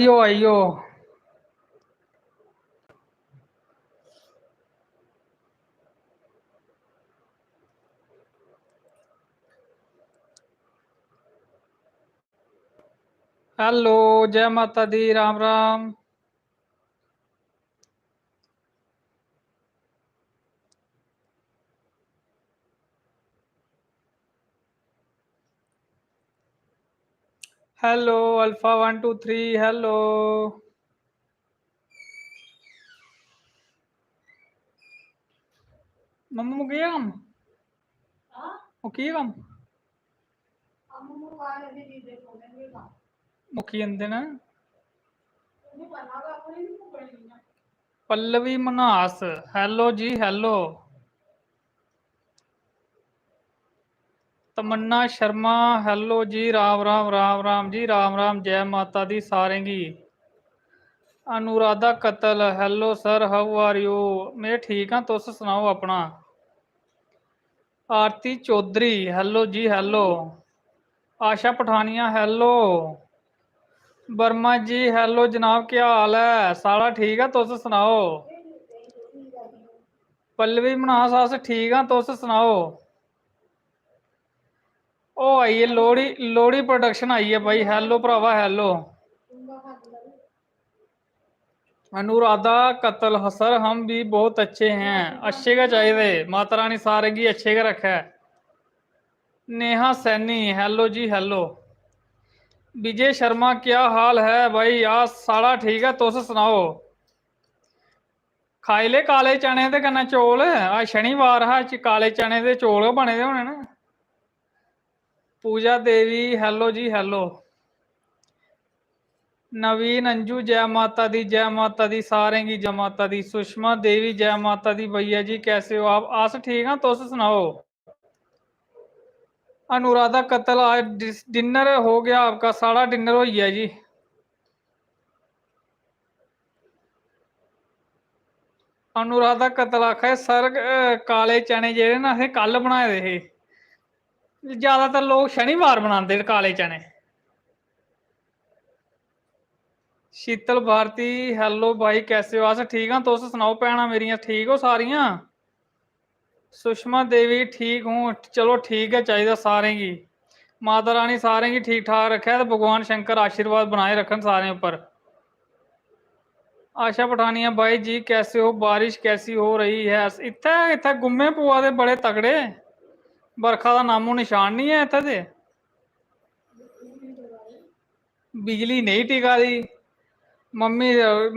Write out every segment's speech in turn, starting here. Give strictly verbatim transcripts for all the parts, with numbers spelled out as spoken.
आइयो, आइयो। हेलो, जय माता दी, Ram Ram. Hello, alpha one two three, hello. मम्मा, मुक्की गेआ कम्म? मुक्की गेआ कम्म? मुक्की जंदे न। पल्लवी मन्हास, हेलो जी, हेलो। तमन्ना शर्मा, हेलो जी, राम राम, राम राम जी, राम राम, जय माता दी सारें गी। अनुराधा कत्तल, hello sir, how are you? में ठीक आं, तुस सनाओ अपना। आरती चौधरी, हेलो जी, हेलो। आशा पठानिया, हेलो। वर्मा जी, हेलो जनाब, क्या हाल ऐ? साढ़ा ठीक ऐ, तुस सनाओ। पल्लवी मन्हास, अस ठीक आं, तुस सनाओ। ओह् आई गे लोहड़ी, लोहड़ी प्रोडक्शन आई गे भाई। हेलो भरावा, हेलो। अनुराधा कत्तल, सर हम भी बहुत अच्छे हैं। अच्छे गै चाहिदे, माता रानी सारें गी अच्छे गै रक्खै। नेहा सैनी, हेलो जी, हेलो। विजय शर्मा, क्या हाल है भाई? अस, साढ़ा ठीक ऐ, तुस सनाओ। खाई ले काले चने ते कन्नै चौल। अज्ज शनिवार हा, अज्ज काले चने ते चौल गै बने दे होने न। पूजा देवी, हेलो जी, हेलो। नवीन अंजू, जय माता दी, जय माता दी, सारें गी जय माता दी। सुषमा देवी, जय माता दी। भैया जी, कैसे हो आप? अस ठीक आं, तुस सनाओ। अनुराधा कत्तल, आज डिस-, डिनर हो गया आपका? साढ़ा डिनर होई गेआ जी। अनुराधा कत्तल आखा दे, "सर, अ, काले चने जेह्ड़े ना, असें कल बनाए दे हे।" ज्यादातर लोक शनिवार बनांदे न काले चने। शीतल भारती, हेलो भाई, कैसे हो? अस ठीक आं, तुस सनाओ भैनां मेरियां, ठीक ओ सारियां? सुषमा देवी, ठीक हूँ। चलो, ठीक गै चाहिदा सारें गी। माता रानी सारें गी ठीक ठाक रक्खै ते भगवान शंकर आशीर्वाद बनाए रक्खन सारें उप्पर। आशा पठानिया, भाई जी कैसे हो, बारिश कैसी हो रही है? इत्थै, इत्थै गुम्मे पवा दे बड़े तगड़े, बरखा दा नामो निशान निं ऐ इत्थै ते। बिजली नेईं टिका दी। मम्मी,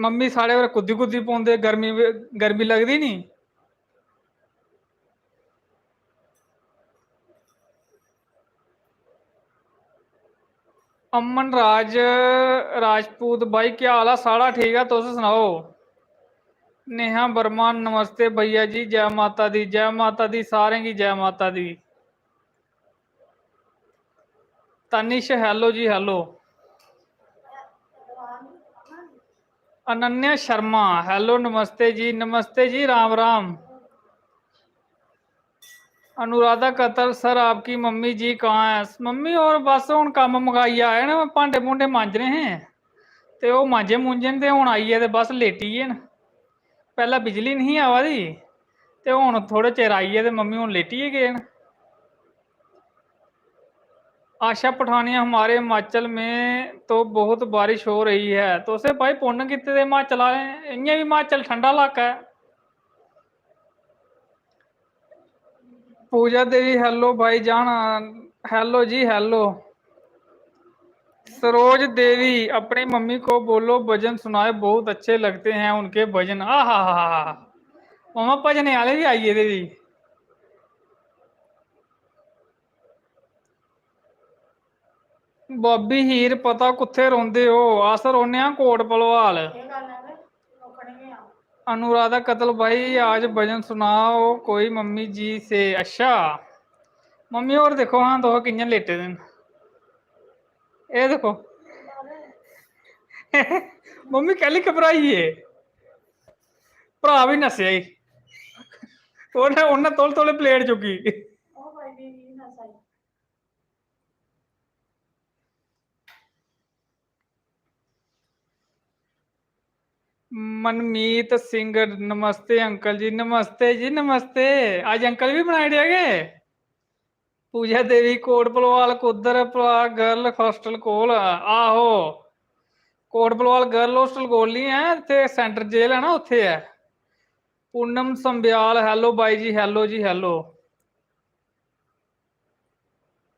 मम्मी साढ़े पर कुद्दी कुद्दी पौंदे, गर्मी, गर्मी लगदी नी। अमन राज राजपूत भाई, क्या हाल आ? साढ़ा ठीक ऐ, तुस सनाओ। नेहा वर्मा, नमस्ते भैया जी, जय माता दी, जय माता दी, सारें गी जय माता दी। तनिष, हेलो जी, हेलो। अनन्या शर्मा, हेलो, नमस्ते जी, नमस्ते जी, राम राम। अनुराधा कत्तल, सर, आपकी मम्मी जी कहाँ है? मम्मी होर बस हुन कम्म मकाइयै आए न, भांडे भूंडे मांजने हे ते ओह् मांजे मूंजे न ते हुन आई गे ते बस लेटी गे न। पैह्लें बिजली निं ही आवा दी ते हुन थोह्ड़े चिर आई ऐ ते मम्मी हुन लेटी गै गे न। आशा पठानिया, हमारे हिमाचल में तो बहुत बारिश हो रही है। तुसें भाई पुन्न कीते दे हिमाचल आह्लें, इ'यां बी हिमाचल ठंडा लाका ऐ। पूजा देवी, हेलो भाई जान, हेलो जी, हेलो। सरोज देवी, अपनी मम्मी को बोलो भजन सुनाए, बहुत अच्छे लगते हैं उनके भजन। आहा हा हा। मामा, भजने आह्ले बी आई गेदे भी। बॉबी हीर, पता कुत्थै रौंह्दे ओ? अस रौह्ने आं कोट भलवाल। अनुराधा कत्तल भाई, आज भजन सुनाओ कोई मम्मी जी से। अच्छा, मम्मी होर दिक्खो हां, तुस कि'यां लेटे दे न। एह् दिक्खो, मम्मी कैह्ली घबराई गे? भ्राऽ बी नस्सेआ ई। उ'न्नै, उ'न्नै तौले तौले प्लेट चुक्की। ओह् भाई, मेरी नस आई। मनमीत सिंह, नमस्ते अंकल जी। नमस्ते जी, नमस्ते। अज्ज अंकल बी बनाई ओड़ेआ के? पूजा देवी, कोट भलवाल कुद्धर? भला गर्ल हॉस्टल कोल? आहो, कोट भलवाल गर्ल हॉस्टल कोल नहीं ऐ, इत्थै सेंटर जेल ऐ ना, उत्थै ऐ। पूनम संब्याल, hello बाई जी, hello जी, hello।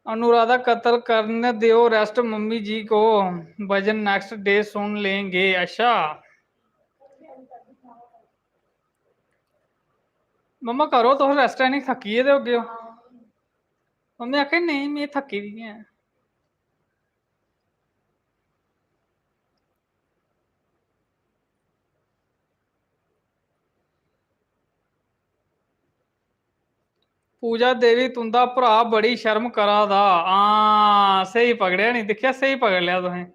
अनुराधा, कत्ल करने दो रेस्ट मम्मी जी को, भजन नेक्स्ट डे सुन लेंगे। अच्छा मम्मा, करो तुस रेस्ट, है नी, थक्की गेदे होगे ओ। मम्मी आखे, "नहीं, में थक्की दी ऐ।" पूजा देवी, तुं'दा भ्राऽ बड़ी शर्म करा दा। हां, स्हेई पकड़ेआ नी, दिक्खेआ, स्हेई पकड़ी लेआ तुसें।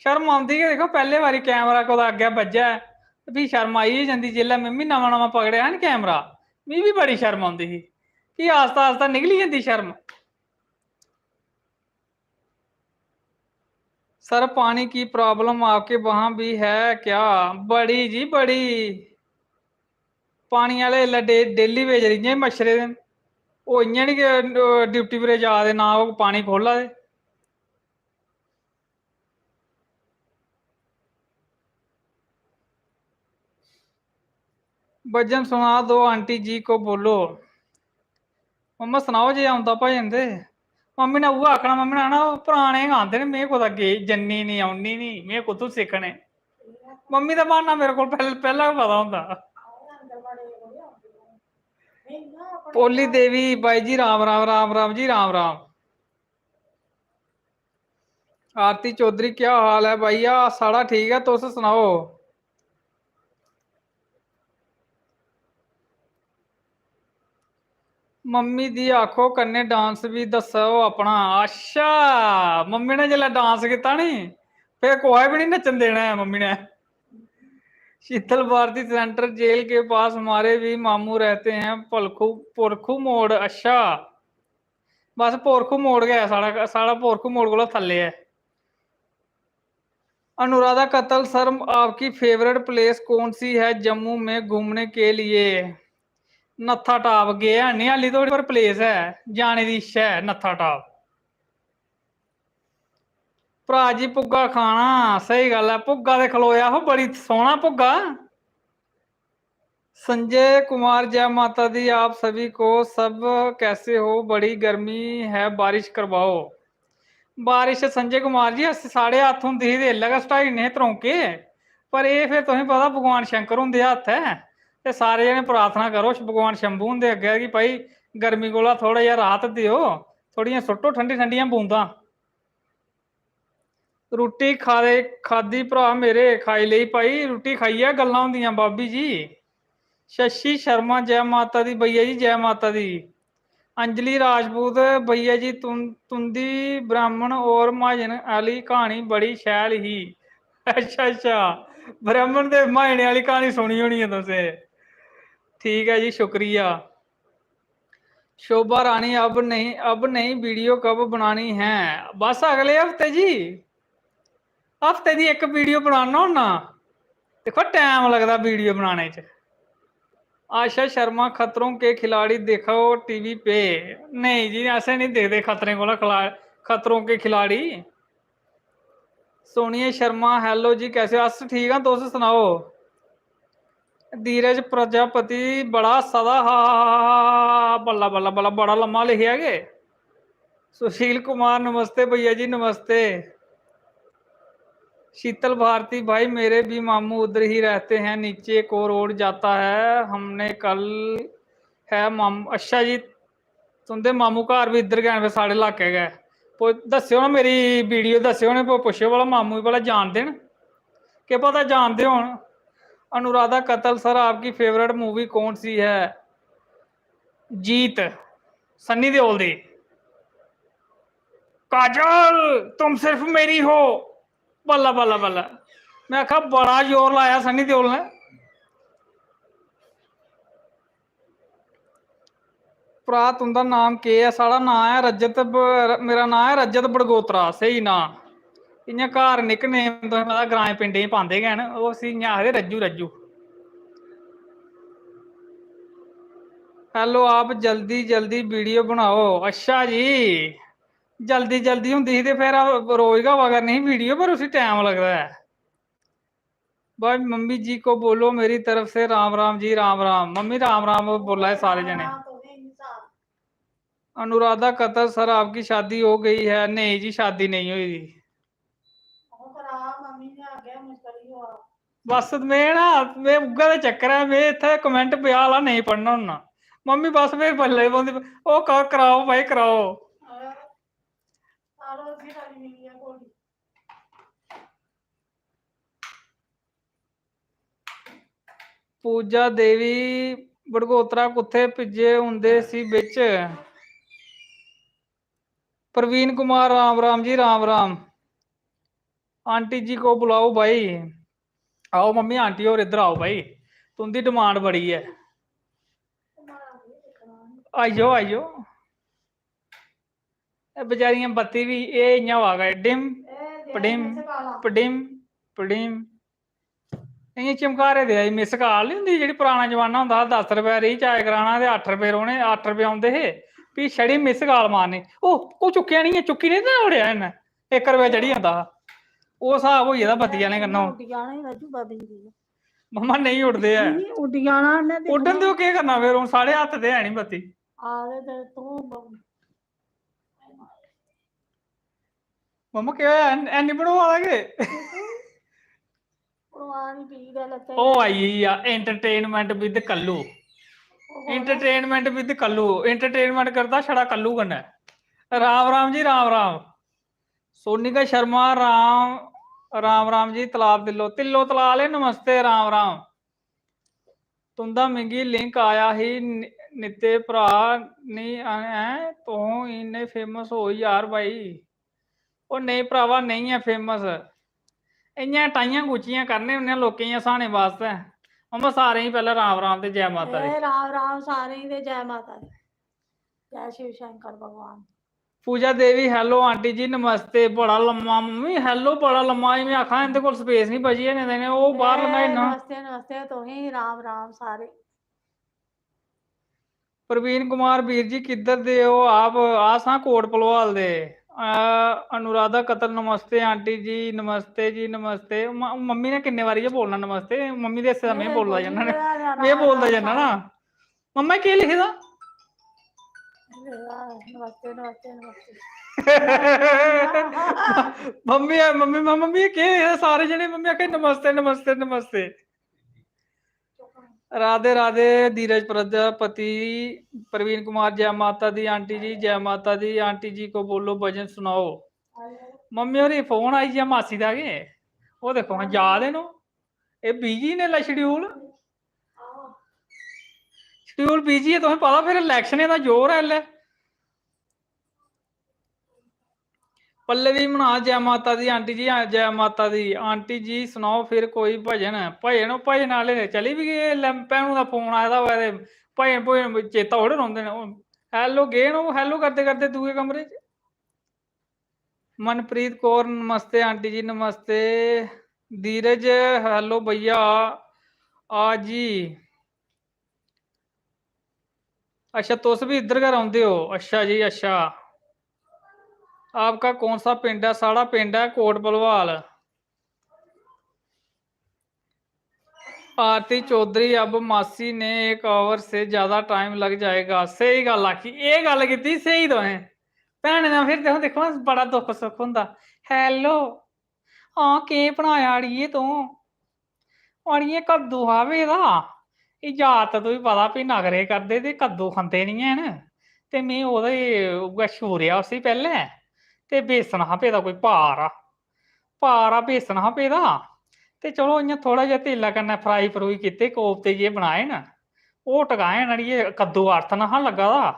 शर्म औंदी गै, दिक्खो, पैह्ले बारी कैमरा कुतै अग्गै बज्जै ते फ्ही शर्म आई गै जंदी। जिसलै में बी नमां नमां पकड़ेआ हा नी कैमरा, मी बी बड़ी शर्म औंदी ही, फ्ही आस्ता आस्ता निकली जंदी शर्म। सर, पानी की प्रॉब्लम आपके वहाँ भी है क्या? बड़ी जी, बड़ी। पानी आह्ले इसलै डे-, डेली बेजर इ'यां गै मच्छरे दे न। ओह् इ'यां निं कि, अ, ड्यूटी पर जा दे, ना ओह् पानी खोह्ल्ला दे। भजन सुना दो आंटी जी को बोलो। मम्मा, सनाओ जे औंदा भजन ते। मम्मी ने उ'ऐ आखना, मम्मी ने आखना, "ओह् पराने गै आंदे न, में कुतै गे-, जन्नी निं, औन्नी निं, में कुत्थूं सिक्खने?" मम्मी दा ब्हान्ना मेरे कोल पैह्ल-, पैह्लें गै पता होंदा। भोली देवी, बाई जी, राम राम, राम राम जी, राम राम। आरती चौधरी, क्या हाल ऐ भैया? साढ़ा ठीक ऐ, तुस सनाओ। मम्मी दी आखो कन्नै डांस बी दस्सो अपना। अच्छा, मम्मी ने जिसलै डांस कीता नी, फिर कुसै बी निं नच्चन देना ऐ मम्मी ने। शीतल भारती, सेंट्रल जेल के पास हमारे भी मामू रहते हैं, पलखू, पोरखू मोड़। अच्छा, बस पोरखू मोड़ गै ऐ साढ़ा, साढ़ा पोरखू मोड़ कोला थल्ले ऐ। अनुराधा कत्ल, सर, आपकी फेवरेट प्लेस कौन सी है जम्मू में घूमने के लिए? नत्था टाप गे है नहीं हाली धोड़ी, पर प्लेस है, जाने दी इच्छा है नत्था टाप। भ्रा जी, भुग्गा खाना, स्हेई गल्ल ऐ, भुग्गा ते खलोया हो, बड़ी सोहना भुग्गा। संजय कुमार, जय माता दी, आप सभी को, सब कैसे हो? बड़ी गर्मी है, बारिश करवाओ। बारिश, संजय कुमार जी, अस, साढ़े हत्थ होंदे हे ते एल्लै गै सटाई ओड़ने हे त्रौंके, पर एह् फिर तुसें पता भगवान शंकर हुंदे हत्थ ऐ, ते सारे जने प्रार्थना करो भगवान शंभू हुंदे अग्गै कि भाई गर्मी कोला थोह्ड़ा जेहा राहत देओ, थोह्ड़ियां सुट्टो ठंडी ठंडियां बूंदां। रुट्टी खादे, खादी भ्रा मेरे, खाई लेई भाई, रुट्टी खाइयै गल्लां होंदियां भाभी जी। शशि शर्मा, जय माता दी भैया जी, जय माता दी। अंजलि राजपूत, भैया जी, तुं-, तुं'दी ब्राह्मण और म्हाजन आह्ली क्हानी बड़ी शैल ही। अच्छा, अच्छा, ब्राह्मण ते म्हाजन आह्ली क्हानी सुनी होनी ऐ तुसें। ठीक ऐ जी, शुक्रिया। शोभा रानी, अब नहीं, अब नहीं, वीडियो कब बनानी है? बस अगले हफ्ते जी, हफ्ते दी इक वीडियो बनाना होना। दिक्खो, टैम लगदा वीडियो बनाने च। आशा शर्मा, खतरों के खिलाड़ी देखो टीवी पे। नेईं जी, असें नहीं दिखदे खतरें कोला खिला-, खतरों के खिलाड़ी। सोनिया शर्मा, hello जी, कैसे हो? अस ठीक आं, तुस सनाओ। धीरज प्रजापति, बड़ा सदा हा, बल्ला, बल्ला, बल्ला, बड़ा लम्मा लिखेआ के। सुशील कुमार, नमस्ते भैया जी, नमस्ते। शीतल भारती, भाई मेरे भी मामू उधर ही रहते हैं, नीचे को रोड जाता है, हमने कल है मामू। अच्छा जी, तुं'दे मामू घर बी इद्धर गै न, साढ़े लाके गै। पु-, दस्सेओ ना मेरी वीडियो, दस्सेओ उ'नें, पु-, पुच्छेओ भला मामू गी भला जानदे न, केह् पता जानदे होन। अनुराधा कत्ल, सर, आपकी फेवरेट मूवी कौन सी है? जीत, सन्नी देओल दी। काजल, तुम सिर्फ मेरी हो। बल्ला, बल्ला, बल्ला। में आखा, बड़ा जोर लाया सन्नी देओल ने। भ्रा, तुं'दा नाम केह् ऐ? साढ़ा नांऽ ऐ रजत ब-, मेरा नांऽ ऐ रजत बड़गोत्रा, स्हेई नांऽ। इ'यां घर निकनेम तुसें पता ग्राएं पिंडें च पांदे गै न, ओह् उसी इ'यां आखदे रज्जू, रज्जू। Hello, आप जल्दी जल्दी video बनाओ। अच्छा जी, जल्दी जल्दी होंदी ही ते फिर रोज गै आवा करनी ही video, पर उसी time लगदा ऐ। भाई मम्मी जी को बोलो मेरी तरफ से राम राम जी, राम राम। मम्मी राम राम बोला दे सारे जने। अनुराधा कत्तर, सर आपकी शादी हो गई है? नेईं जी, शादी नेईं होई दी। बस में ना, में उ'ऐ ते चक्कर ऐ, में इत्थै comment ब्याह् आह्ला नेईं पढ़ना होन्ना। मम्मी बस में बल्ले पौंदी, "ओह् कर, कराओ भाई, कराओ।" पूजा देवी बड़गोत्रा कुत्थै भिज्जे होंदे सी बिच? प्रवीण कुमार, राम राम जी, राम राम। आंटी जी को बुलाओ भाई। आओ मम्मी, आंटी होर इद्धर आओ भाई, तुं'दी demand बड़ी ऐ। आई जाओ, आई जाओ। एह् बेचारियां बत्ती बी, एह् इ'यां होआ दा, डिम, पडिम, पडिम, पडिम। इ'यां चमकारे दे आई miss call निं होंदी, जेह्ड़ी पराना जमाना होंदा हा, दस रपेऽ recharge कराना ते अट्ठ रपेऽ रौह्ने, अट्ठ रपेऽ औंदे हे, फ्ही छड़ी miss call मारनी। ओह्, ओह् चुक्केआ निं ऐ, चुक्की निं ना ओड़ेआ इ'न्नै, इक रपेऽ चढ़ी जंदा हा। ओह् स्हाब होई गेदा बत्ती आह्लें कन्नै हून। उड्डी जाना ई राजू बाबे दी। मम्मा नेईं उड्डदे ऐ। नेईं, उड्डी जाना उ'न्नै ते उड्डन देओ, केह् करना फिर, हून साढ़े हत्थ ते है निं बत्ती। आखदे ते तूं ब- मम्मा केह् होआ? ऐन-, ऐनी बनोआ दा केह्? बनोआ निं पी दा लत्तै ओह् गी। आई गेई आ entertainment with कल्लू। ओह् कौन ऐ? Entertainment with Kullu. Entertainment करदा छड़ा कल्लू कन्नै। राम राम जी, राम राम। सोनिका शर्मा, राम, राम राम जी, तलाब तिल्लो, तिल्लो तलाब आह्ले नमस्ते, राम राम। तुं'दा मिगी link आया ही नि-, नित्ते भ्राऽ निं ऐ, तुं इन्ने famous हो यार भाई। ओह् नेईं भ्रावा, नेईं ऐ famous। इ'यां टाइयां गुच्चियां करने होन्ने लोकें गी हसाने बास्तै। मम्मा, सारें गी पैह्लें राम राम ते जै माता दी। ए, राम राम सारें गी ते जै माता दी। जै शिव शंकर भगवान। पूजा देवी, hello आंटी जी, नमस्ते। बड़ा लम्मा मम्मी, hello बड़ा लम्मा। में आखा इं'दे कोल space निं बची ऐ, नेईं ते इ'नें ओह् बाह्र ए, लंघाई ओड़ना। नमस्ते, नमस्ते तुसें गी, राम राम सारे। प्रवीण कुमार, वीर जी किद्धर दे हो आप? अस आं कोट भलवाल दे। अ, अनुराधा कत्तर, नमस्ते आंटी जी, नमस्ते जी, नमस्ते। म-, मम्मी ने किन्ने बारी गै बोलना नमस्ते, मम्मी दे हिस्से दा में बोलदा जन्ना ना। में बोलदा जन्ना ना। मम्मा केह् लिखे दा? नमस्ते, नमस्ते, नमस्ते। मम्मी ऐ, मम्मी, मम्मी केह् लिखे दा? सारे जने मम्मी आखे नमस्ते, नमस्ते, नमस्ते। राधे राधे धीरज प्रजापति, प्रवीण कुमार, जय माता दी आंटी जी, जय माता दी आंटी जी को बोलो भजन सुनाओ। मम्मी होरी फोन आई गेआ मासी दा के, ओह् दिक्खो हां जा दे न, एह् busy ने लै schedule, schedule busy ऐ, तुसें पता फिर election दा जोर ऐ इसलै। पल्लवी मना, जय माता दी आंटी जी, जय माता दी। आंटी जी सनाओ फिर कोई भजन, भजन, भजन आह्ले चली बी गे, इसलै भैनू दा फोन आए दा होऐ ते भजन, भजन चेता थोड़े रौंह्दे न। Hello गे न ओह्, hello करदे करदे दूए कमरे च। मनप्रीत कौर, नमस्ते आंटी जी, नमस्ते। धीरज, hello भैया, आ जी। अच्छा, तुस बी इद्धर गै रौंह्दे ओ? अच्छा जी, अच्छा। आपका कौन सा पिंड ऐ? साढ़ा पिंड ऐ कोट भलवाल। आरती चौधरी, अब मासी ने एक hour से ज्यादा time लग जाएगा। स्हेई गल्ल आखी, एह् गल्ल कीती स्हेई तुसें। भैनें दा फिर दिक्खो, दिक्खो ना, बड़ा दुख सुख होंदा। Hello, हां, केह् बनाया अड़िये तूं? अड़िये, कद्दू हा पेदा। एह् जागत तुगी पता, फ्ही नखरे करदे ते कद्दू खंदे निं हैन। ते में ओह्दे उ'ऐ छूरेआ उसी पैह्लें, ते बेसन हा पेदा कोई पा हारा। पा हारा बेसन हा पेदा, ते चलो इ'यां थोह्ड़ा जेहा तेलै कन्नै fry फ्रूई कीते, कोफ्ते जेह् बनाए न, ओह् टकाए न। अड़िये, कद्दू अर्थ नहा लग्गा दा,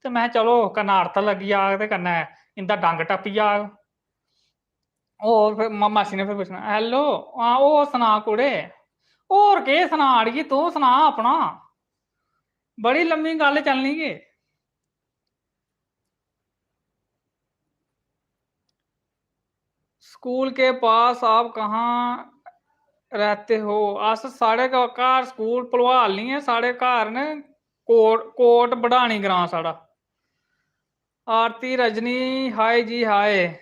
ते में चलो कन्नै अर्थ लग्गी जाग ते कन्नै इं'दा डंग टप्पी जाग। होर फिर मा-, मासी ने फिर पुच्छना, "Hello, हां, होर सना कुड़े, होर केह् सना अड़िये, तूं सना अपना, बड़ी लम्मी गल्ल चलनी के?" स्कूल के पास, आप कहाँ रहते हो? अस, साढ़े घ-, घर स्कूल भलवाल निं ऐ, साढ़े घर न कोट, कोट बडानी ग्रांऽ साढ़ा। आरती रजनी, हाय जी हाय।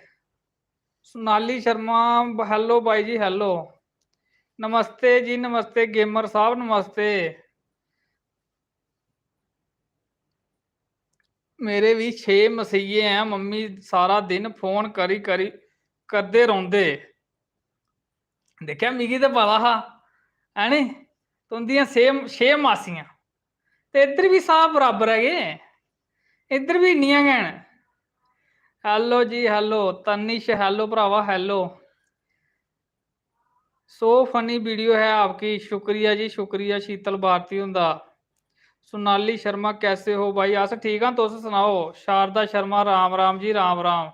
सोनाली शर्मा, ब-, hello बाई जी, hello। नमस्ते जी, नमस्ते गेमर साहब, नमस्ते। मेरे भी छे मसीहे हैं, मम्मी सारा दिन फोन करी, करी, करदे रौंह्दे। दिक्खेआ, मिगी ते पता हा, है नी? तुं'दियां छे, छे मासियां। ते इद्धर बी स्हाब बराबर ऐ के? इद्धर बी इन्नियां गै न। Hello जी, hello। तनिश, hello भरावा, hello। So funny video है आपकी, शुक्रिया जी, शुक्रिया शीतल भारती हुंदा। सोनाली शर्मा, कैसे हो भाई? अस ठीक आं, तुस सनाओ। शारदा शर्मा, राम राम जी, राम राम।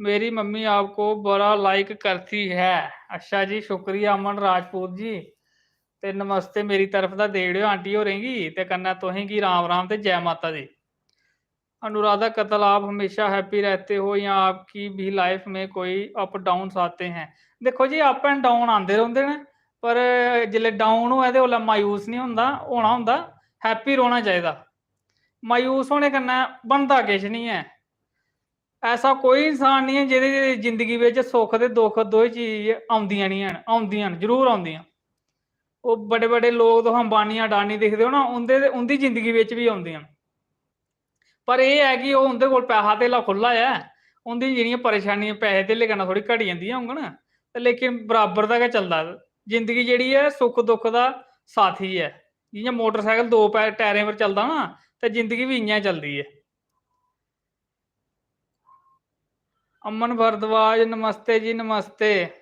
मेरी मम्मी आपको बड़ा like करती है। अच्छा जी, शुक्रिया अमन राजपूत जी। ते नमस्ते मेरी तरफ दा देई ओड़ेओ आंटी होरें गी, ते कन्नै तुसें गी राम राम ते जै माता दी। अनुराधा कतल, आप हमेशा happy रहते हो या आपकी भी life में कोई up downs आते हैं? दिक्खो जी, up and down आंदे रौंह्दे न, पर जिसलै down होऐ ते उसलै मायूस निं होंदा, होना होंदा, happy रौह्ना चाहिदा। मायूस होने कन्नै बनदा किश निं ऐ। ऐसा कोई इंसान निं ऐ जेह्दी जिंदगी बिच सुख ते दुख दोए चीज औंदियां निं हैन, औंदियां न, जरूर औंदियां। ओह् बड़े-बड़े लोक, तुस अंबानी, अडानी दिखदे ओ ना, उं'दे ते, उं'दी जिंदगी बिच बी औंदियां न। पर एह् ऐ कि ओह्, उं'दे कोल पैहा धेला खु'ल्ला ऐ, उं'दी जेह्ड़ियां परेशानियां पैहे धेले कन्नै थोह्ड़ी घटी जंदियां होङन, ते लेकिन बराबर दा गै चलदा। जिंदगी जेह्ड़ी ऐ, सुख दुख दा साथी ऐ। जि'यां मोटरसाइकल दो पै-, टायरें पर चलदा ना, ते जिंदगी बी इ'यां गै चलदी ऐ। अमन भारद्वाज, नमस्ते जी, नमस्ते।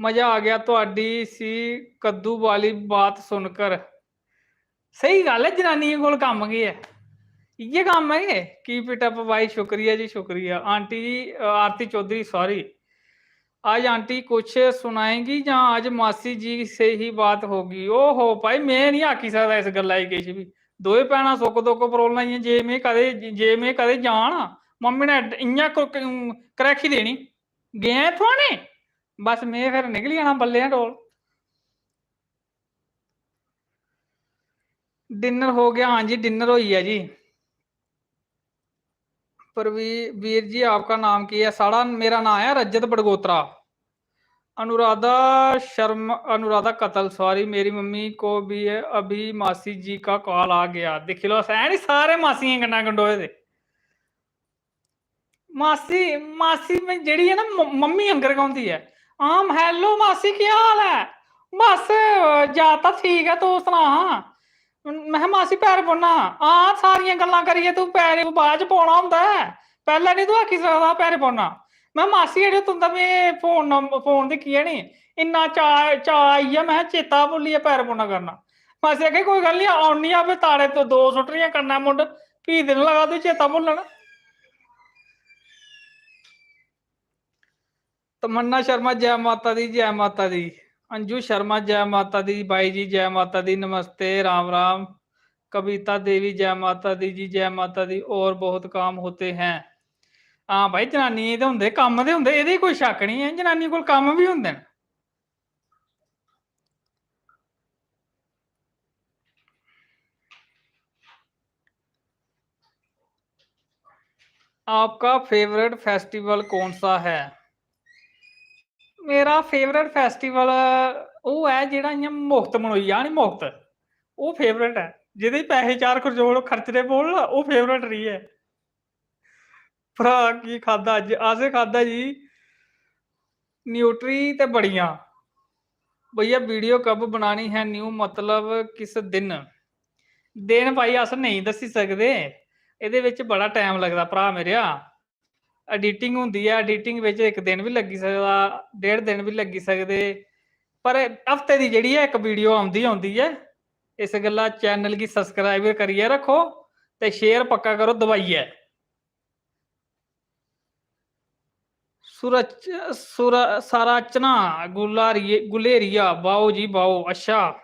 मजा आ गया तुहाडी सी कद्दू वाली बात सुनकर। स्हेई गल्ल ऐ, जनानियें कोल कम्म केह् ऐ? इ'यै कम्म ऐ के? Keep it up भाई, शुक्रिया जी, शुक्रिया। आंटी जी, अ, आरती चौधरी, sorry। आज आंटी कुछ सुनाएंगी या आज मासी जी से ही बात होगी? ओहो भाई, में निं आखी सकदा इस गल्ला गी किश बी। दोए भैनां सुख दुख परोलना, इ'यां जे में कदें, जे में कदें जां ना, मम्मी ने इ'यां क-, क-, करैखी देनी, "गेआं इत्थुआं ने?" बस में फिर निकली जाना बल्लें टोल। Dinner हो गया? हाँ जी, dinner होई गेआ जी। प्रवी-, वीर जी, आपका नाम केह् ऐ? साढ़ा, मेरा नांऽ ऐ रजत बडगोत्रा। अनुराधा शर्मा, अनुराधा कतल, sorry, मेरी मम्मी को भी अभी मासी जी का call आ गया। दिक्खी लैओ, अस है नी सारे मासियें कन्नै गंडोए दे। मासी, मासी में जेह्ड़ी ऐ ना, म-, मम्मी आंगर गै होंदी ऐ। आम, "Hello मासी, केह् हाल ऐ?" "बस, जा तां ठीक ऐ, तूं सना हां।" महै, "मासी, पैर पौना।" "हां, सारियां गल्लां करियै तूं पैरें बाद च पौना होंदा ऐ, पैह्लें निं तूं आखी सकदा हा पैरें पौना।" महै, "मासी, अड़ेओ, तुं'दा में फोन नंब-, फोन दिक्खियै नी इन्ना चाऽ, चाऽ आई गेआ, महै चेता भुल्लियै पैर पौना करना।" मासी आखै, "कोई गल्ल निं, औन्नी आं, फ्ही ताड़े तो दो सुट्टनियां कन्नै मुंड, फ्ही दिन लगा तूं चेता भुल्लन।" तमन्ना शर्मा, जय माता दी, जय माता दी। अंजू शर्मा, जय माता दी, बाई जी, जय माता दी, नमस्ते, राम राम। कविता देवी, जय माता दी जी, जय माता दी। और बहुत काम होते हैं। हां भाई, जनानियें दे होंदे, कम्म ते होंदे, एह्दे च कोई शक्क निं ऐ, जनानियें कोल कम्म बी होंदे न। आपका favourite festival कौन सा है? मेरा favourite festival ओह् ऐ जेह्ड़ा इ'यां मुख्त मनोई जा नी, मुख्त, ओह् favourite ऐ। जेह्दे च पैसे चार खर्चोड़ खर्चने पौन ना, ओह् favourite रेही ऐ। भ्राऽ की खाद्धा अज्ज? असें खाद्धा जी न्यूट्री ते बड़ियां। भैया, video कब बनानी है new, मतलब किस दिन? दिन भाई अस नेईं दस्सी सकदे, एह्दे बिच बड़ा time लगदा भ्राऽ मेरेआ। Editing होंदी ऐ, editing बिच इक दिन बी लग्गी सकदा, डेढ़ दिन बी लग्गी सकदे, पर हफ्ते दी जेह्ड़ी ऐ इक video औंदी, औंदी ऐ। इस गल्ला channel गी subscribe करियै रक्खो ते share पक्का करो दबाइयै। सुरच-, सुर-, सारचना गुलारिये-, गुलेरिया, बाओ जी, बाओ। अच्छा,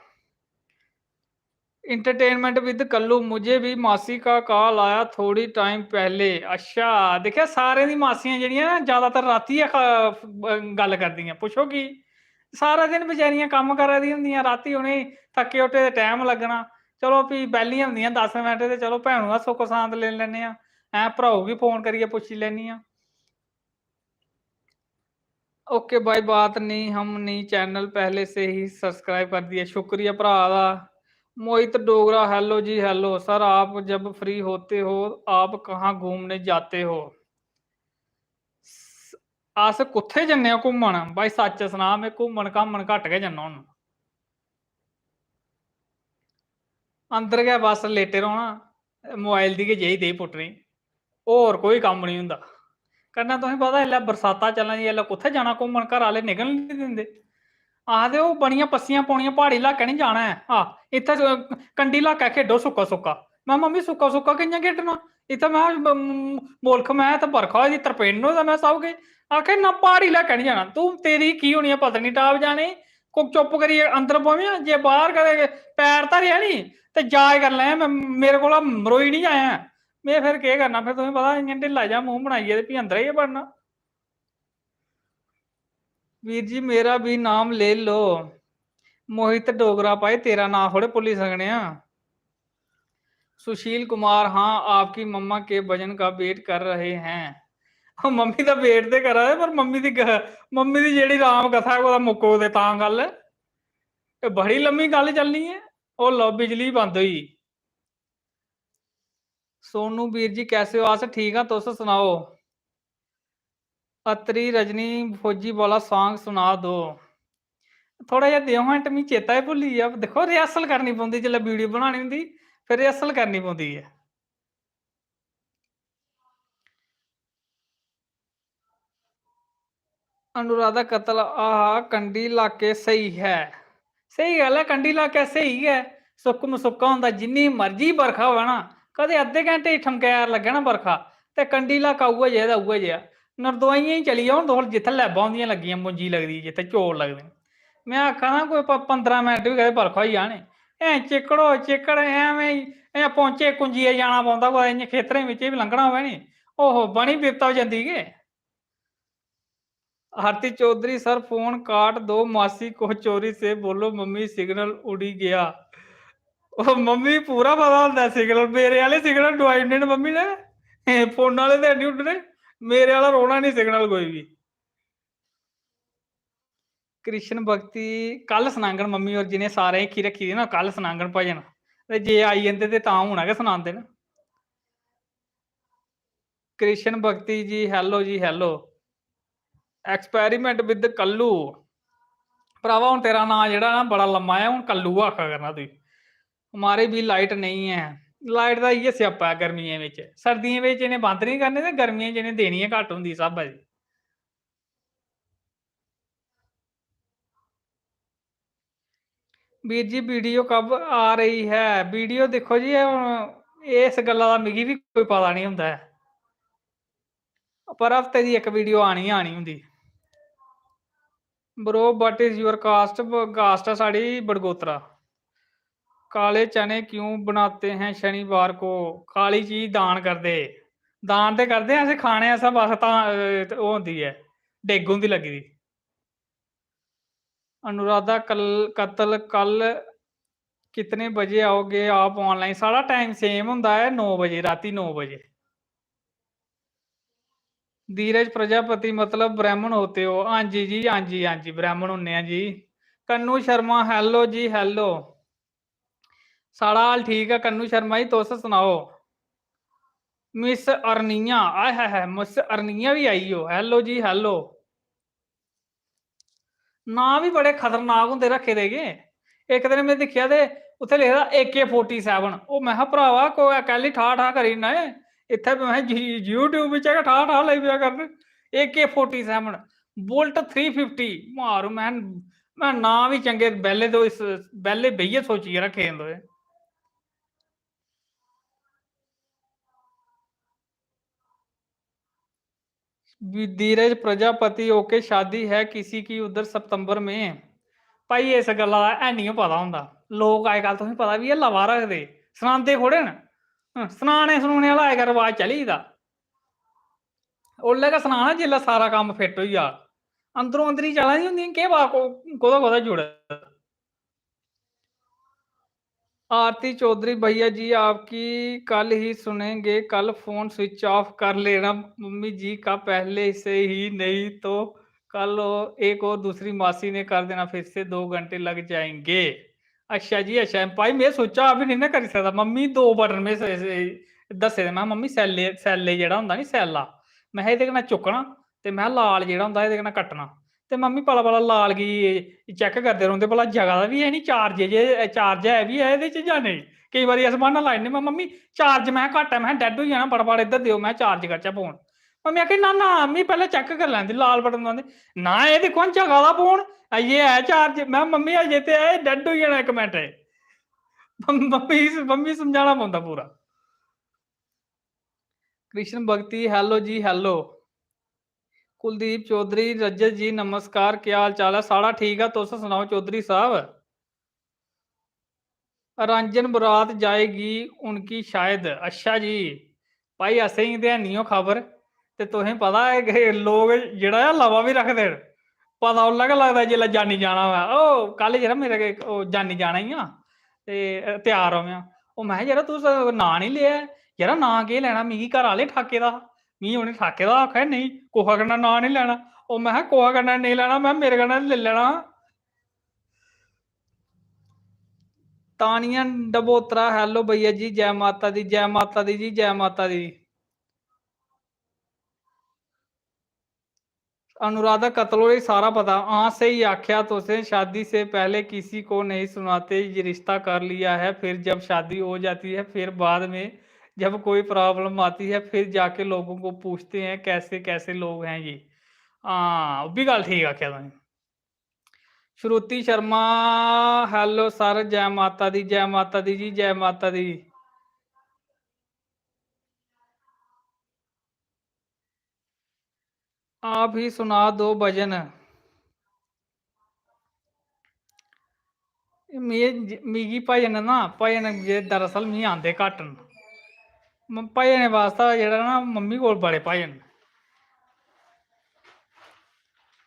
Entertainment with कल्लू, मुझे भी मासी का कॉल आया थोड़ी टाइम पहले। अच्छा, दिक्खेआ, सारें दी मासियां जेह्ड़ियां ना, ज्यादातर रातीं गै ख-, गल्ल करदियां। पुच्छो की? सारा दिन बेचारियां कम्म करा दियां होंदियां, रातीं उ'नेंगी थक्के उट्ठे दे टैम लग्गना। चलो, फ्ही बेह्लियां होंदियां दस मिंट, ते चलो, भैनू दा सुख सांत लेई लैन्ने आं, हैं, भ्राऊ गी फोन करियै पुच्छी लैन्नी आं। ओके भाई, बात नहीं, हम नहीं, चैनल पहले से ही सब्सक्राइब कर दिया, शुक्रिया भ्रा दा। मोहित डोगरा, हेलो जी हेलो। सर, आप जब फ्री होते हो, आप कहाँ घूमने जाते हो? स-, अस कुत्थै जन्ने आं घूमन? भाई, सच्च सनाऽ, में घूमन घामन घट्ट गै जन्ना होन्ना। अंदर गै बस लेटे रौह्ना, मोबाइल दी गै जेही तेही पुट्टनी, होर कोई कम्म निं होंदा। कन्नै तुसें पता, इसलै बरसातां चला दियां, इसलै कुत्थै जाना घूमन, घरै आह्ले निकलन निं दिंदे। आखदे, "ओह् बड़ियां पस्सियां पौनियां, प्हाड़ी ल्हाकै निं जाना ऐ।" आह, इत्थै स-, कंढी ल्हाकै खेढो सुक्का सुक्का। में, "मम्मी, सुक्का सुक्का कि'यां खेढना? इत्थै," में, "म-, म-, मुल्ख," में, "इत्थै बरखा होई दी, तरपेन होए दा," में, "सब किश।" आखै, "ना, प्हाड़ी ल्हाकै निं जाना।" तूं, तेरी की होनी ऐ पत्नीटाप जाने गी? को-, चुप्प करियै अंदर बौह्, जे बाह्र कदें पैर धरेआ नी, ते जाच करी लैं, में, मेरे कोला मरोई निं जायां। में फिर केह् करना, फिर तुसें पता, इ'यां ढिल्ला जेहा मूंह बनाइयै ते फ्ही अंदरै गै बड़ना। वीर जी, मेरा भी नाम ले लो, मोहित डोगरा। भाई, तेरा नांऽ थोड़े भुल्ली सकने आं। सुशील कुमार, हाँ, आपकी मम्मा के भजन का वेट कर रहे हैं। मम्मी दा वेट ते करा दे, पर मम्मी दी ग-, मम्मी दी जेह्ड़ी राम कथा ऐ, कुतै मुक्को ते तां गल्ल ऐ। एह् बड़ी लम्मी गल्ल चलनी ऐ। ओह् लो, बिजली बंद होई। सोनू वीर जी, कैसे हो? अस ठीक आं, तुस सनाओ। अत्री रजनी, फौजी वाला song सुना दो। थोड़ा जेहा देओ हिंट, मिगी चेता गै भुल्ली गेआ। दिक्खो, रिहर्सल करनी पौंदी जिसलै वीडियो बनानी होंदी, फिर रिहर्सल करनी पौंदी ऐ। अनुराधा कत्ल, आहा, कंढी लाके स्हेई है। स्हेई गल्ल ऐ, कंढी लाके स्हेई गै। सुक्क मसुक्का होंदा, जिन्नी मर्जी बरखा होऐ ना, कदें अद्धे घैंटे च ठमकैर लग्गै ना बरखा, ते कंढी लाका उ'ऐ जेहा दा उ'ऐ जेहा। नरदोआइयें च चली जाओ, तुस, जित्थै लैबां होंदियां लग्गियां, मुंजी लगदी, जित्थै चौल लगदे। में आखा ना, कोई प-, पंदरां मिंट बी कदें बरखा होई जा नी, ऐ चिक्कड़ हो चिक्कड़, ऐवें, ऐ पौंचे कुंजियै जाना पौंदा कुतै, इ'यां खेतरें बिच्च बी लंघना होऐ नी, ओहो, बड़ी बिपता होई जंदी के। आरती चौधरी, सर, फोन काट दो, मासी को चोरी से बोलो, मम्मी, सिग्नल उड़ी गया। ओह्, मम्मी गी पूरा पता होंदा ऐ सिग्नल, मेरे आह्ले सिग्नल डुआई ओड़ने न मम्मी ने। एह् फोन आह्ले ते हैनी उड्डने, मेरे आह्ला रौह्ना निं सिग्नल कोई बी। कृष्ण भक्ति कल सनाङन मम्मी होर, जि'नें सारें हिक्खी रक्खी दी ना, कल सनाङन भजन। ते जे आई जंदे ते तां हून गै सनांदे न। कृष्ण भक्ति जी, hello जी, hello। Experiment with Kullu. भरावा, हून तेरा नांऽ जेह्ड़ा ना, बड़ा लम्मा ऐ, हून कल्लू गै आखा करना तुगी। हमारे भी लाइट नहीं है। लाइट दा इ'यै स्यापा ऐ गर्मियें बिच। सर्दियें बिच इ'नें बंद निं करने ते गर्मियें च इ'नें देनी गै घट्ट होंदी स्हाबै दी। वीर जी, वीडियो कब आ रही है? वीडियो दिक्खो जी, एह् हून, एह् इस गल्ला दा मिगी बी कोई पता निं होंदा ऐ, पर हफ्ते दी इक वीडियो आनी गै आनी होंदी। Bro, what is your caste? ब-, caste ऐ साढ़ी बड़गोत्रा। काले चने क्यों बनाते हैं शनिवार को? काली चीज दान करदे। दान ते करदे अस, खाने आस्तै बस तां, अ, ओह् होंदी ऐ, डिग्ग होंदी लग्गी दी। अनुराधा कल-, कत्ल, कल कितने बजे आओगे आप online? साढ़ा time same होंदा ऐ नौ बजे, रातीं नौ बजे। धीरज प्रजापति, मतलब ब्राह्मण होते हो? हाँ जी जी, हाँ जी, हाँ जी, ब्राह्मण होन्ने आं जी। कन्नू शर्मा, hello जी, hello। साढ़ा हाल ठीक ऐ कन्नू शर्मा जी, तुस सनाओ? मिस अरनिया, आय हाय हाय, मिस अरनिया बी आई ओ, hello जी, hello। नांऽ बी बड़े खतरनाक होंदे रक्खे दे गे। इक दिन में दिक्खेआ ते उत्थै लिखे दा A K forty seven। ओह्, में हा, भ्रावा, कोई कैल्ली ठा ठा करी ओड़ना ऐ? इत्थै में जी-, YouTube बिच्चा गै ठा ठा लगी पेआ करन। A K forty seven, Bolt three fifty, मार, में, में नांऽ बी चंगे, बेह्ले तो इस, बेह्ले बेहियै सोचियै रक्खे दे होंदे। धीरज प्रजापति, ओके, शादी है किसी की उधर सितंबर में, भाई, इस गल्ला दा है निं पता होंदा। लोक अजकल, तुसें पता बी ऐ, लवा रखदे, सनांदे थोड़े न। हं, सनाने सनूने आह्ला अजकल रवाज चली दा। उसलै गै सनाना, जिसलै सारा कम्म फिट होई जा। अंदरों अंदरी चला दियां होंदियां, केह् पता को-, कोह्दा कोह्दा जुड़े दा। आरती चौधरी, भैया जी, आपकी कल ही सुनेंगे, कल फोन स्विच ऑफ कर लेना मम्मी जी का, पहले से ही, नहीं तो कल वो एक और दूसरी मासी ने कर देना फिर से, दो घंटे लग जाएंगे। अच्छा जी, अच्छा भाई, में सोचा भी नहीं ना करी सकदा। मम्मी दो बटन में से, से दस्से दे, में, "मम्मी, सैल्ले, सैल्ले जेह्ड़ा होंदा नी, सैल्ला, में एह्दे कन्नै चुक्कना ते में लाल जेह्ड़ा होंदा, एह्दे कन्नै कट्टना।" ते मम्मी पला पला लाल गी चैक करदे रौंह्दे, भला जगा दा बी है नी, चार्ज जे, चार्ज है बी है एह्दे च जां नेईं। केईं बारी अस ब्हान्ना लाई ओड़ने, "में, मम्मी, चार्ज, में, घट्ट ऐ, में, डैड होई जाना, फटाफट इद्धर देओ, में चार्ज करचै फोन।" मम्मी आखी, "ना, ना, मी पैह्लें चैक करी लैन दे, लाल बटन दबांदे।" "ना, एह् दिक्खो हां, जगा दा फोन, एह् ऐ चार्ज।" में, "मम्मी, अजें ते एह् डैड होई जाना इक मिंट च।" मम्मी, मम्मी समझाना पौंदा पूरा। कृष्ण भक्ति, hello जी, hello। कुलदीप चौधरी, रजत जी, नमस्कार, क्या हाल चाल ऐ? साढ़ा ठीक ऐ, तुस सनाओ चौधरी साहब। रंजन, बरात जाएगी उनकी शायद। अच्छा जी, भाई, असेंगी ते हैनी ओह् खबर, ते तुसें पता ऐ कि लोक जेह्ड़ा ऐ, लवा बी रखदे न। पता उसलै गै लगदा जिसलै जानी जाना होऐ। "ओ, कल यरा मेरे इक, ओ, जानी जाना ई आ, ते त्यार र'वेआं।" "ओ, में, यरा, तुस नांऽ निं लेआ ऐ।" "यरा, नांऽ केह् लैना? मिगी घरा आह्ले ठाके दा हा, मिगी उ'नें ठाके दा हा, आक्खा दे नेईं, कुसै कन्नै नांऽ निं लैना।" "ओ, में, कुसै कन्नै नेईं लैना, में, मेरे कन्नै लेई लैना।" तानिया डबोत्रा, hello भैया जी, जय माता दी, जय माता दी जी, जय माता दी। अनुराधा कत्तल होई, सारा पता। हां, स्हेई आखेआ तुसें, शादी से पहले किसी को नहीं सुनाते, ये रिश्ता कर लिया है, फिर जब शादी हो जाती है, फिर बाद में जब कोई प्रॉब्लम आती है, फिर जाके लोगों को पूछते हैं, कैसे कैसे लोग हैं ये। हां, ओह् बी गल्ल ठीक आखेआ तुसें। श्रुति शर्मा, hello sir, जय माता दी, जय माता दी जी, जय माता दी। आप ही सुना दो भजन। मी-, मिगी भजन ना, भजन जे दरअसल मिगी आंदे घट्ट न। म-, भजन बास्तै जेह्ड़ा ना, मम्मी कोल बड़े भजन न।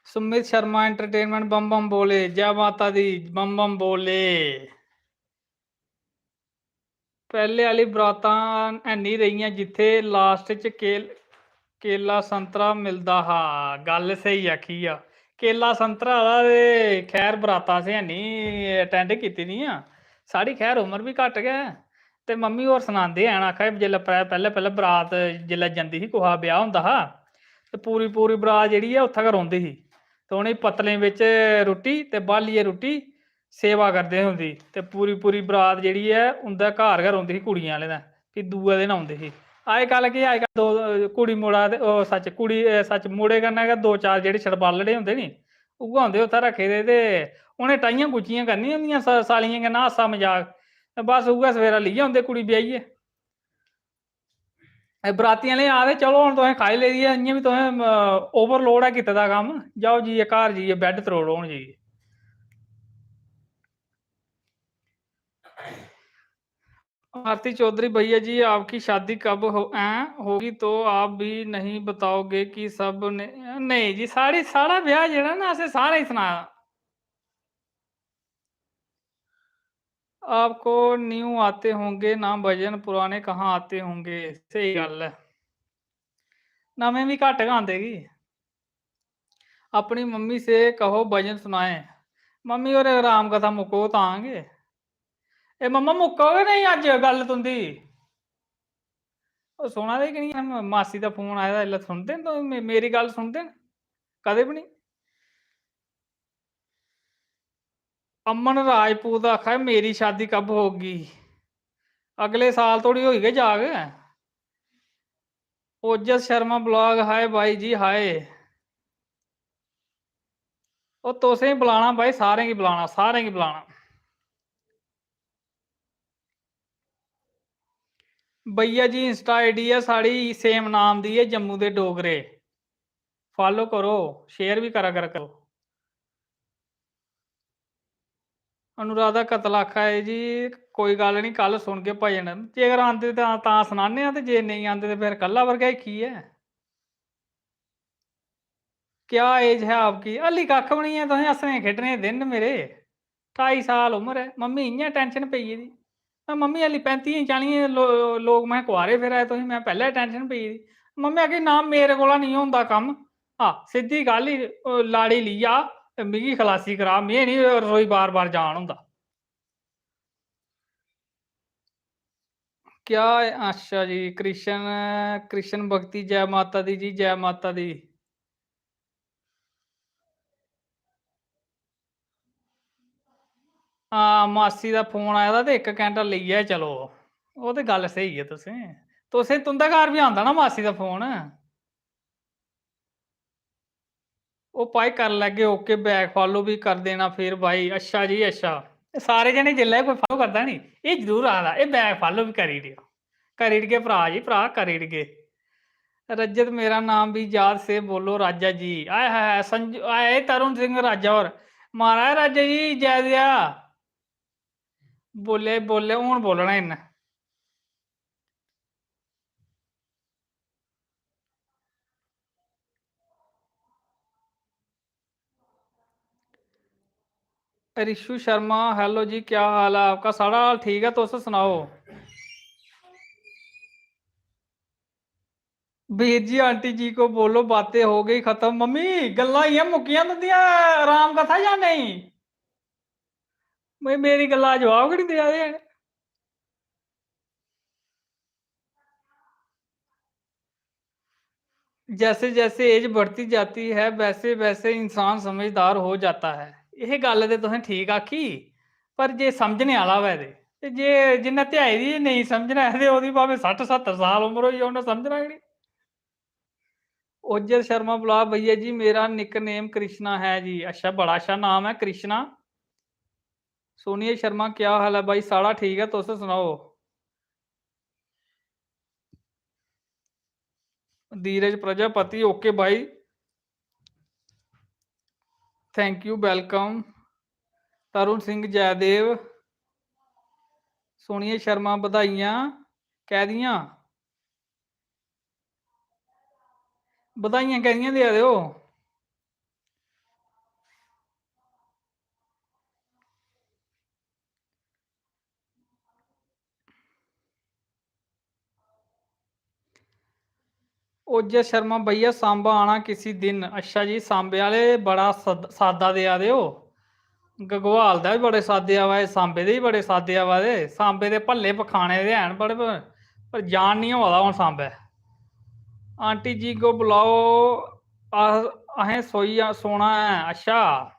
सुमित शर्मा entertainment, बम बम बोले, जय माता दी, बम बम बोले। पैह्ले आह्ली बरातां हैनी रेहियां जित्थै last च केल-, केला संतरा मिलदा हा। गल्ल स्हेई आखी आ। केला संतरा दा ते खैर बरातां असें हैनी attend कीती दियां। साढ़ी खैर उमर बी घट्ट गै ऐ। ते मम्मी होर सनांदे हैन, आखा दे जिसलै पै-, पैह्लें पैह्लें बरात जिसलै जंदी ही, कुसै दा ब्याह् होंदा हा, ते पूरी पूरी बरात जेह्ड़ी ऐ उत्थै गै रौंह्दी ही। ते उ'नें पत्तलें बिच्च रुट्टी ते ब्हालियै रुट्टी सेवा करदे हे उं'दी, ते पूरी पूरी बरात जेह्ड़ी ऐ उं'दे घर गै रौंह्दी ही कुड़ियें आह्लें दे, फ्ही दूए दिन औंदी ही। अजकल केह्, अजकल दो कुड़ी मुड़ा ते, ओह् सच्च, कुड़ी, एह् सच्च, मुड़े कन्नै गै दो चार जेह्ड़े छड़बालड़े होंदे नी, उ'ऐ होंदे उत्थै रक्खे दे, ते उ'नें टाइयां गुच्चियां करनियां होंदियां सा-, सालियें कन्नै हास्सा मजाक, ते बस उ'ऐ सवेरै लेई औंदे कुड़ी ब्याहियै। एह् बराती आह्ले आखदे, "चलो, हून तुसें खाई लेदी ऐ, इ'यां बी तुसें, अ, overload ऐ कीते दा कम्म, जाओ जाइयै घर जाइयै bed त्रोड़ो हून जाइयै।" आरती चौधरी, भैया जी, आपकी शादी कब हो-, हैं, होगी, तो आप भी नहीं बताओगे कि सब ने, नेईं जी, साढ़ी, साढ़ा ब्याह् जेह्ड़ा ना, असें सारें गी सनाया। आपको न्यू आते होंगे ना भजन, पुराने कहाँ आते होंगे। स्हेई गल्ल ऐ, नमें बी घट्ट गै आंदे की। अपनी मम्मी से कहो भजन सुनाए। मम्मी होर राम कथा मुक्को तां गै। ए मम्मा, मुक्को गै नेईं अज्ज गल्ल तुं'दी। ओह् सुना दे कि नेईं? मासी दा फोन आए दा, इसलै सुनदे न तुस? मे-, मेरी गल्ल सुनदे न? कदें बी नेईं। अमन राजपूत आखा दे, "मेरी शादी कब होगी?" अगले साल धोड़ी होई गै जाग। ओजस शर्मा blog, हाय भाई जी, हाय। ओह् तुसें गी बलाना भाई, सारें गी बलाना, सारें गी बलाना। भैया जी, Insta ID ऐ साढ़ी, same नाम दी ऐ, जम्मू दे डोगरे। Follow करो, share बी करा कर करो। अनुराधा कत्तल आखा दी जी, कोई गल्ल निं, कल सुनगे भजन। जेकर आंदे तां, तां सनाने आं, ते जे नेईं आंदे ते फिर कल्ला बरगाई की ऐ? क्या एज है आपकी? हल्ली कक्ख बी निं ऐ, तुसें हस्सने खेढने दे दिन न मेरे। ठाई साल उम्र ऐ, मम्मी इ'यां टैंशन पेई गेदी। में, मम्मी, हल्ली पैंतियें चालियें लो-, लोक में कुआरे फिरा दे, तुसें, में पैह्लें टैंशन पेई गेदी। मम्मी आखी, "ना, मेरे कोला निं होंदा कम्म। हां, सिद्धी गल्ल ही, ओह् लाड़ी लेई आ ते मिगी खलासी करा, में निं रसोई बार-बार जान होंदा।" क्या है? अच्छा जी, कृष्ण, कृष्ण भक्ति, जय माता दी जी, जय माता दी। हां, मासी दा फोन आए दा ते इक घैंटा लेइयै चलो। ओह् ते गल्ल स्हेई ऐ तुसें। तुसें, तुं'दे घर बी आंदा ना मासी दा फोन। ओह् भाई, कर लैगे, OK, back follow बी कर देना फिर भाई। अच्छा जी, अच्छा। एह् सारे जने जिसलै कोई follow करदा नी, एह् जरूर आखदा, "एह् back follow बी करी ओड़ेओ।" करी ओड़गे भ्राऽ जी, भ्राऽ, करी ओड़गे। रजत, मेरा नाम भी याद से बोलो राजा जी। आय हाय हाय, संजू, आए तरुण सिंह राजा होर। महाराज राजा जी, जय देआ। बोले, बोले, हून बोलना इन्न। रिशु शर्मा, hello जी, क्या हाल है आपका? साढ़ा हाल ठीक ऐ, तुस सनाओ। बीर जी, आंटी जी को बोलो, बातें हो गई खत्म। मम्मी, गल्लां इ'यां मुक्कियां तुंदियां, राम कथा जां नेईं? भाई, मेरी गल्ला दा जवाब गै निं देआ दे हैन। जैसे जैसे एज बढ़ती जाती है, वैसे वैसे इंसान समझदार हो जाता है। एह् गल्ल ते तुसें ठीक आखी, पर जे समझने आह्ला होऐ ते, ते जे जिन्नै ध्याई दी नेईं समझना ऐ ते ओह्दी भामें सट्ठ सत्तर साल उम्र होई जा, उन्नै समझना गै निं। ओजस शर्मा ब्लॉग, भैया जी, मेरा निकनेम कृष्णा है जी। अच्छा, बड़ा अच्छा नाम ऐ कृष्णा। सोनिया शर्मा, क्या हाल ऐ भाई? साढ़ा ठीक ऐ, तुस सनाओ। धीरज प्रजापति, OK भाई, thank you, welcome। तरुण सिंह जयदेव, सोनिया शर्मा, बधाइयां कैह्दियां? बधाइयां कैह्दियां देआ दे ओ? ओजस शर्मा, भैया, सांबा आना किसी दिन। अच्छा जी, सांबे आह्ले बड़ा सद-, सादा देआ दे ओ। घगवाल दा बी बड़े सादे आवा दे, सांबे दे बी बड़े सादे आवा दे। सांबे दे भल्ले पखाने दे हैन बड़े, पर, पर जान निं होआ दा हून सांबे। आंटी जी को बुलाओ, अस, असें सोई, सोना ऐ। अच्छा,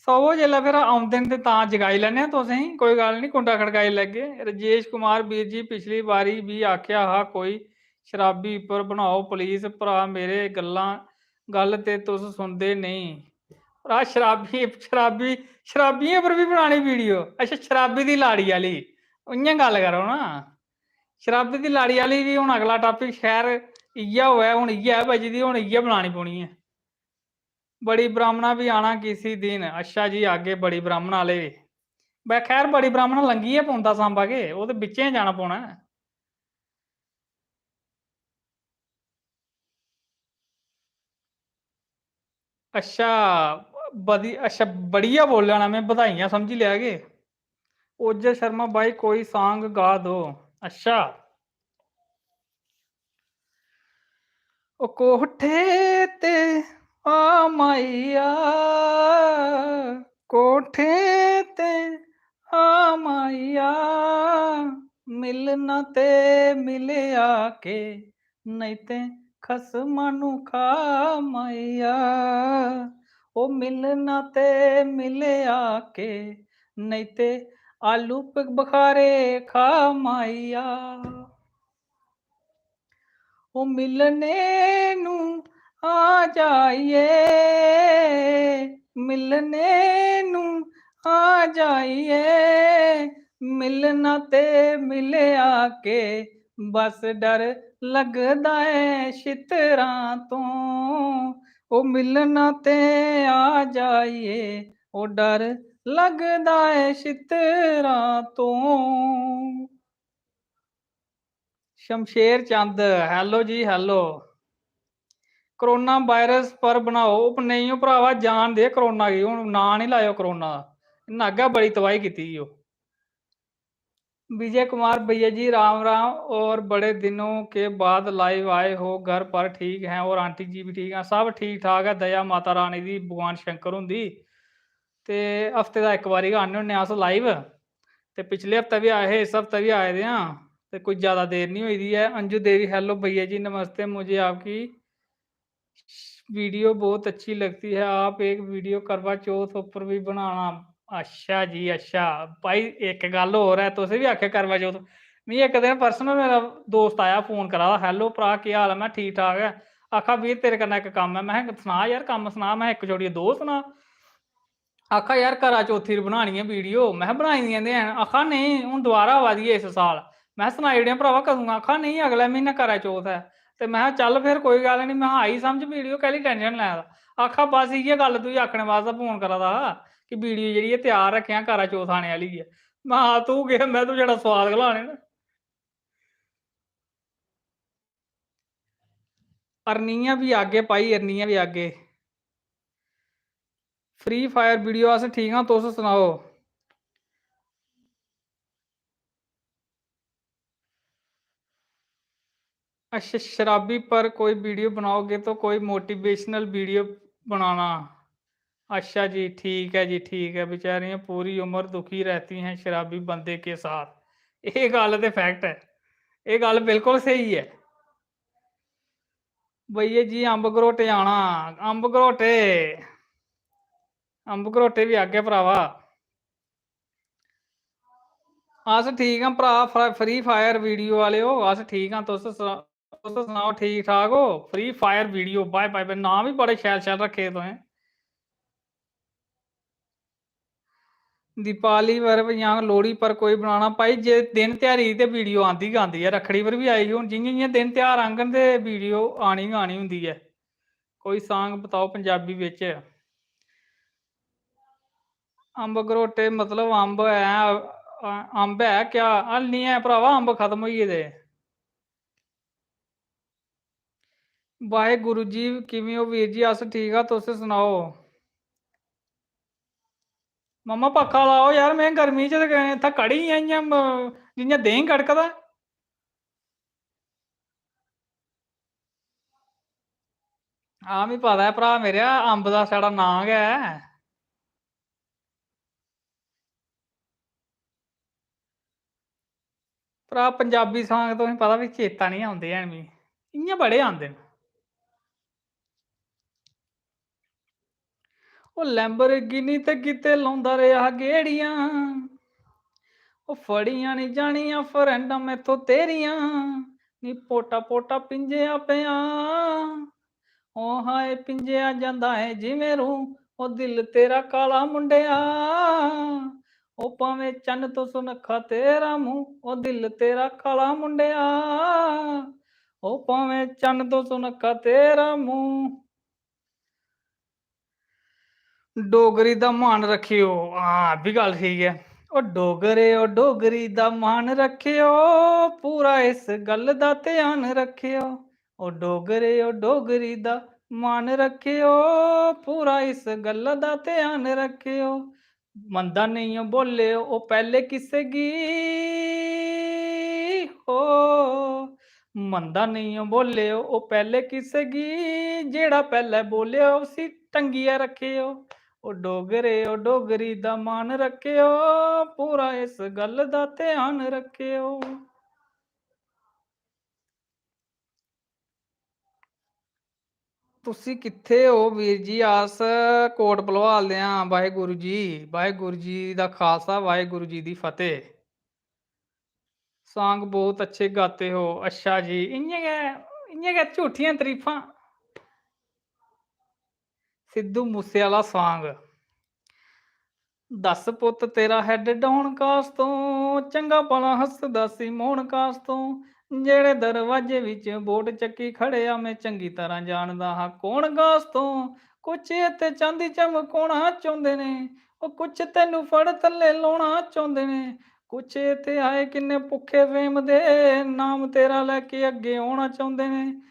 सोवो, जेल्लै फिर औंदे न ते तां जगाई लैन्ने आं तुसेंगी, कोई गल्ल निं, कुंडा खड़काई लैगे। राजेश कुमार, बीर जी, पिछली बारी बी आखेआ हा कोई शराबी उप्पर बनाओ please, भ्राऽ मेरे, गल्लां, गल्ल ते तुस सुनदे नेईं। भ्राऽ, शराबी, शराबी, शराबियें उप्पर बी बनानी video? अच्छा, शराबी दी लाड़ी आह्ली, इ'यां गल्ल करो ना। शराबी दी लाड़ी आह्ली बी हून अगला topic, खैर, इ'यै होऐ, हून इ'यै बची दी, हून इ'यै बनानी पौनी ऐ। बड़ी ब्राह्मणा बी आना किसी दिन। अच्छा जी, आगे बड़ी ब्राह्मणा आह्ले बी। बै खैर, बड़ी ब्राह्मणा लंघियै पौंदा सांबा के, ओह् ते बिच्चें जाना पौना ऐ। अच्छा, बधी-, अच्छा, बढ़िया बोलेआ ना, में बधाइयां समझी लेआ के। ओजस शर्मा भाई, कोई song गा दो। अच्छा। ओ कोठे ते आ माइया, कोठे ते आ माइया, मिलना ते मिलेआ के, नेईं ते खसमा नू खा माइया। ओ मिलना ते मिलेआ के, नेईं ते आलू प-, बखारे खा माइया। ओ मिलने नू आ जाइए, मिलने नू आ जाइए, मिलना ते मिलेआ के, बस डर लगदा ऐ छित्तरां तों। ओ मिलना ते आ जाइए, ओ डर लगदा ऐ छित्तरां तूं। शमशेर चंद, hello जी, hello। कोरोना वायरस पर बनाओ उप-, नेईं ओ भरावा, जान दे कोरोना गी, हून नांऽ निं लैओ कोरोना दा। इन्ना अग्गें बड़ी तबाही कीती दी ओह्। विजय कुमार, भैया जी राम राम, और बड़े दिनों के बाद live आए हो, घर पर ठीक हैं और आंटी जी भी ठीक हैं? सब ठीक ठाक ऐ, दया माता रानी दी, भगवान शंकर हुंदी। ते हफ्ते दा इक बारी गै आन्ने होन्ने अस live। ते पिछले हफ्ते बी आए हे, इस हफ्ते बी आए दे आं, ते कोई ज्यादा देर निं होई दी ऐ। अंजू देवी, hello भैया जी, नमस्ते, मुझे आपकी वीडियो बहुत अच्छी लगती है, आप एक वीडियो करवा चौथ उप्पर भी बनाना। अच्छा जी, अच्छा। भाई, इक गल्ल होर ऐ, तुसें बी आखेआ करवा चौथ। मिगी इक दिन personal मेरा दोस्त आया, फोन करा दा, "Hello भ्राऽ, केह् हाल ऐ?" में, "ठीक ठाक ऐ।" आखा, "वीर, तेरे कन्नै इक कम्म ऐ।" में, "सना यार, कम्म सना।" में, "इक छोड़ियै दो सना।" आखा, "यार, करा चौथी पर बनानी ऐ वीडियो।" में, "बनाई दियां ते हैन।" आखा, "नेईं, हून दोबारा आवा दी ऐ इस साल।" में, "सनाई ओड़ेआं भ्रावा, कदूं?" आखा, "नेईं, अगले म्हीने करा चौथ ऐ।" ते में, "चल फिर, कोई गल्ल निं।" में, "आई समझ वीडियो, कैह्ली tension लै दा?" आखा, "बस इ'यै गल्ल तुगी आखने बास्तै फोन करा दा हा कि वीडियो जेह्ड़ी ऐ त्यार रक्खेआं, करा चौथ आने आह्ली ऐ।" में, "हां, तूं केह्, में तूं छड़ा सोआद गलाने न।" अरनिया बी आगे भाई, अरनिया बी आगे। Free Fire वीडियो, अस ठीक आं, तुस सनाओ। अच्छा, शराबी पर कोई वीडियो बनाओगे तो कोई motivational वीडियो बनाना। अच्छा जी, ठीक ऐ जी, ठीक ऐ। बेचारियां पूरी उम्र दुखी रहती हैं शराबी बंदे के साथ। एह् गल्ल ते fact ऐ, एह् गल्ल बिल्कुल स्हेई ऐ। भैया जी, अम्ब घरोटे आना, अम्ब घरोटे, अम्ब घरोटे बी आगे भरावा। अस ठीक आं भ्राऽ, फ्र-, Free Fire वीडियो आह्ले ओ, अस ठीक आं। तुस स-, तुस सनाओ, ठीक ठाक ओ? Free Fire video, bye bye bye, नांऽ बी बड़े शैल शैल रक्खे दे तुसें। दीपावली पर जां लोह्ड़ी पर कोई बनाना, भाई, जे दिन ध्याड़ी ते वीडियो आंदी गै आंदी ऐ। रक्खड़ी पर बी आई ही, हून जि'यां जि'यां दिन ध्यार आङन ते वीडियो आनी गै आनी होंदी ऐ। कोई song बताओ पंजाबी बिच। अम्ब घरोटे मतलब अम्ब ऐ, अ-, अम्ब ऐ क्या? हल निं ऐ भ्रावा, अम्ब खत्म होई गेदे। वाहेगुरु जी, किवें ओ वीर जी? अस ठीक आ, तुस सनाओ। मम्मा, पक्खा लाओ यार, में गर्मी च ते इत्थै कढ़ी आं इ'यां, म-, जि'यां देहीं गड़कदा। हां, मी पता ऐ भ्राऽ मेरेआ, अम्ब दा साढ़ा नांऽ गै ऐ। भ्राऽ, पंजाबी song तुसें पता, मिगी चेता निं औंदे हैन, मी इ'यां बड़े आंदे न। ओ Lamborghini ते कीते लांदा रेहा गेड़ियां, ओ फड़ियां निं जानियां friendां मैथों तेरियां, नी पोटा पोटा पिंजेआ पेआ। ओ हाय पिंजेआ जंदा ऐ जिवें रूं, ओ दिल तेरा काला मुंडेआ। ओ भावें चन्न तो सुनक्खा तेरा मूंह, ओ दिल तेरा काला मुंडेआ। ओ भावें चन्न तो सुनक्खा तेरा मूंह। डोगरी दा मान रक्खेओ। हां, एह् बी गल्ल ठीक ऐ। ओ डोगरे, ओ डोगरी दा मान रक्खेओ, पूरा इस गल्ल दा ध्यान रक्खेओ। ओ डोगरे, ओ डोगरी दा मान रक्खेओ, पूरा इस गल्ल दा ध्यान रक्खेओ। मंदा नेईं ओ बोलेओ, ओ पैह्ले किसे गी, हो। मंदा नेईं ओ बोलेओ, ओ पैह्ले किसे गी, जेह्ड़ा पैह्ले बोलेआ, उसी टंगियै रक्खेओ। ओ डोगरे, ओ डोगरी दा मान रक्खेओ, पूरा इस गल्ल दा ध्यान रक्खेओ। तुसी कित्थे ओ वीर जी? अस कोट भलवाल दे आं। वाहेगुरु जी, वाहेगुरु जी दा खालसा, वाहेगुरु जी दी फतेह। Song बहुत अच्छे गाते हो। अच्छा जी, इ'यां गै, इ'यां गै झूठियां तरीफां। सिद्धू मूसे आह्ला song। दस पुत्त तेरा head down कास तों, चंगा भला हसदा सी मोहन कास तों। जेह्ड़े दरवाजे विच वोट चक्की खड़ेआ, में चंगी तरह जानदा हा कौन कास तों। कुछ इत्थे चांदी चमकोना चांह्दे ने, ओ कुछ तैनू फड़ थल्ले लाना चाहुंदे ने, कुछ इत्थै आए किन्ने भुक्खे फेम दे, नाम तेरा लैके अग्गे औना चाहुंदे ने।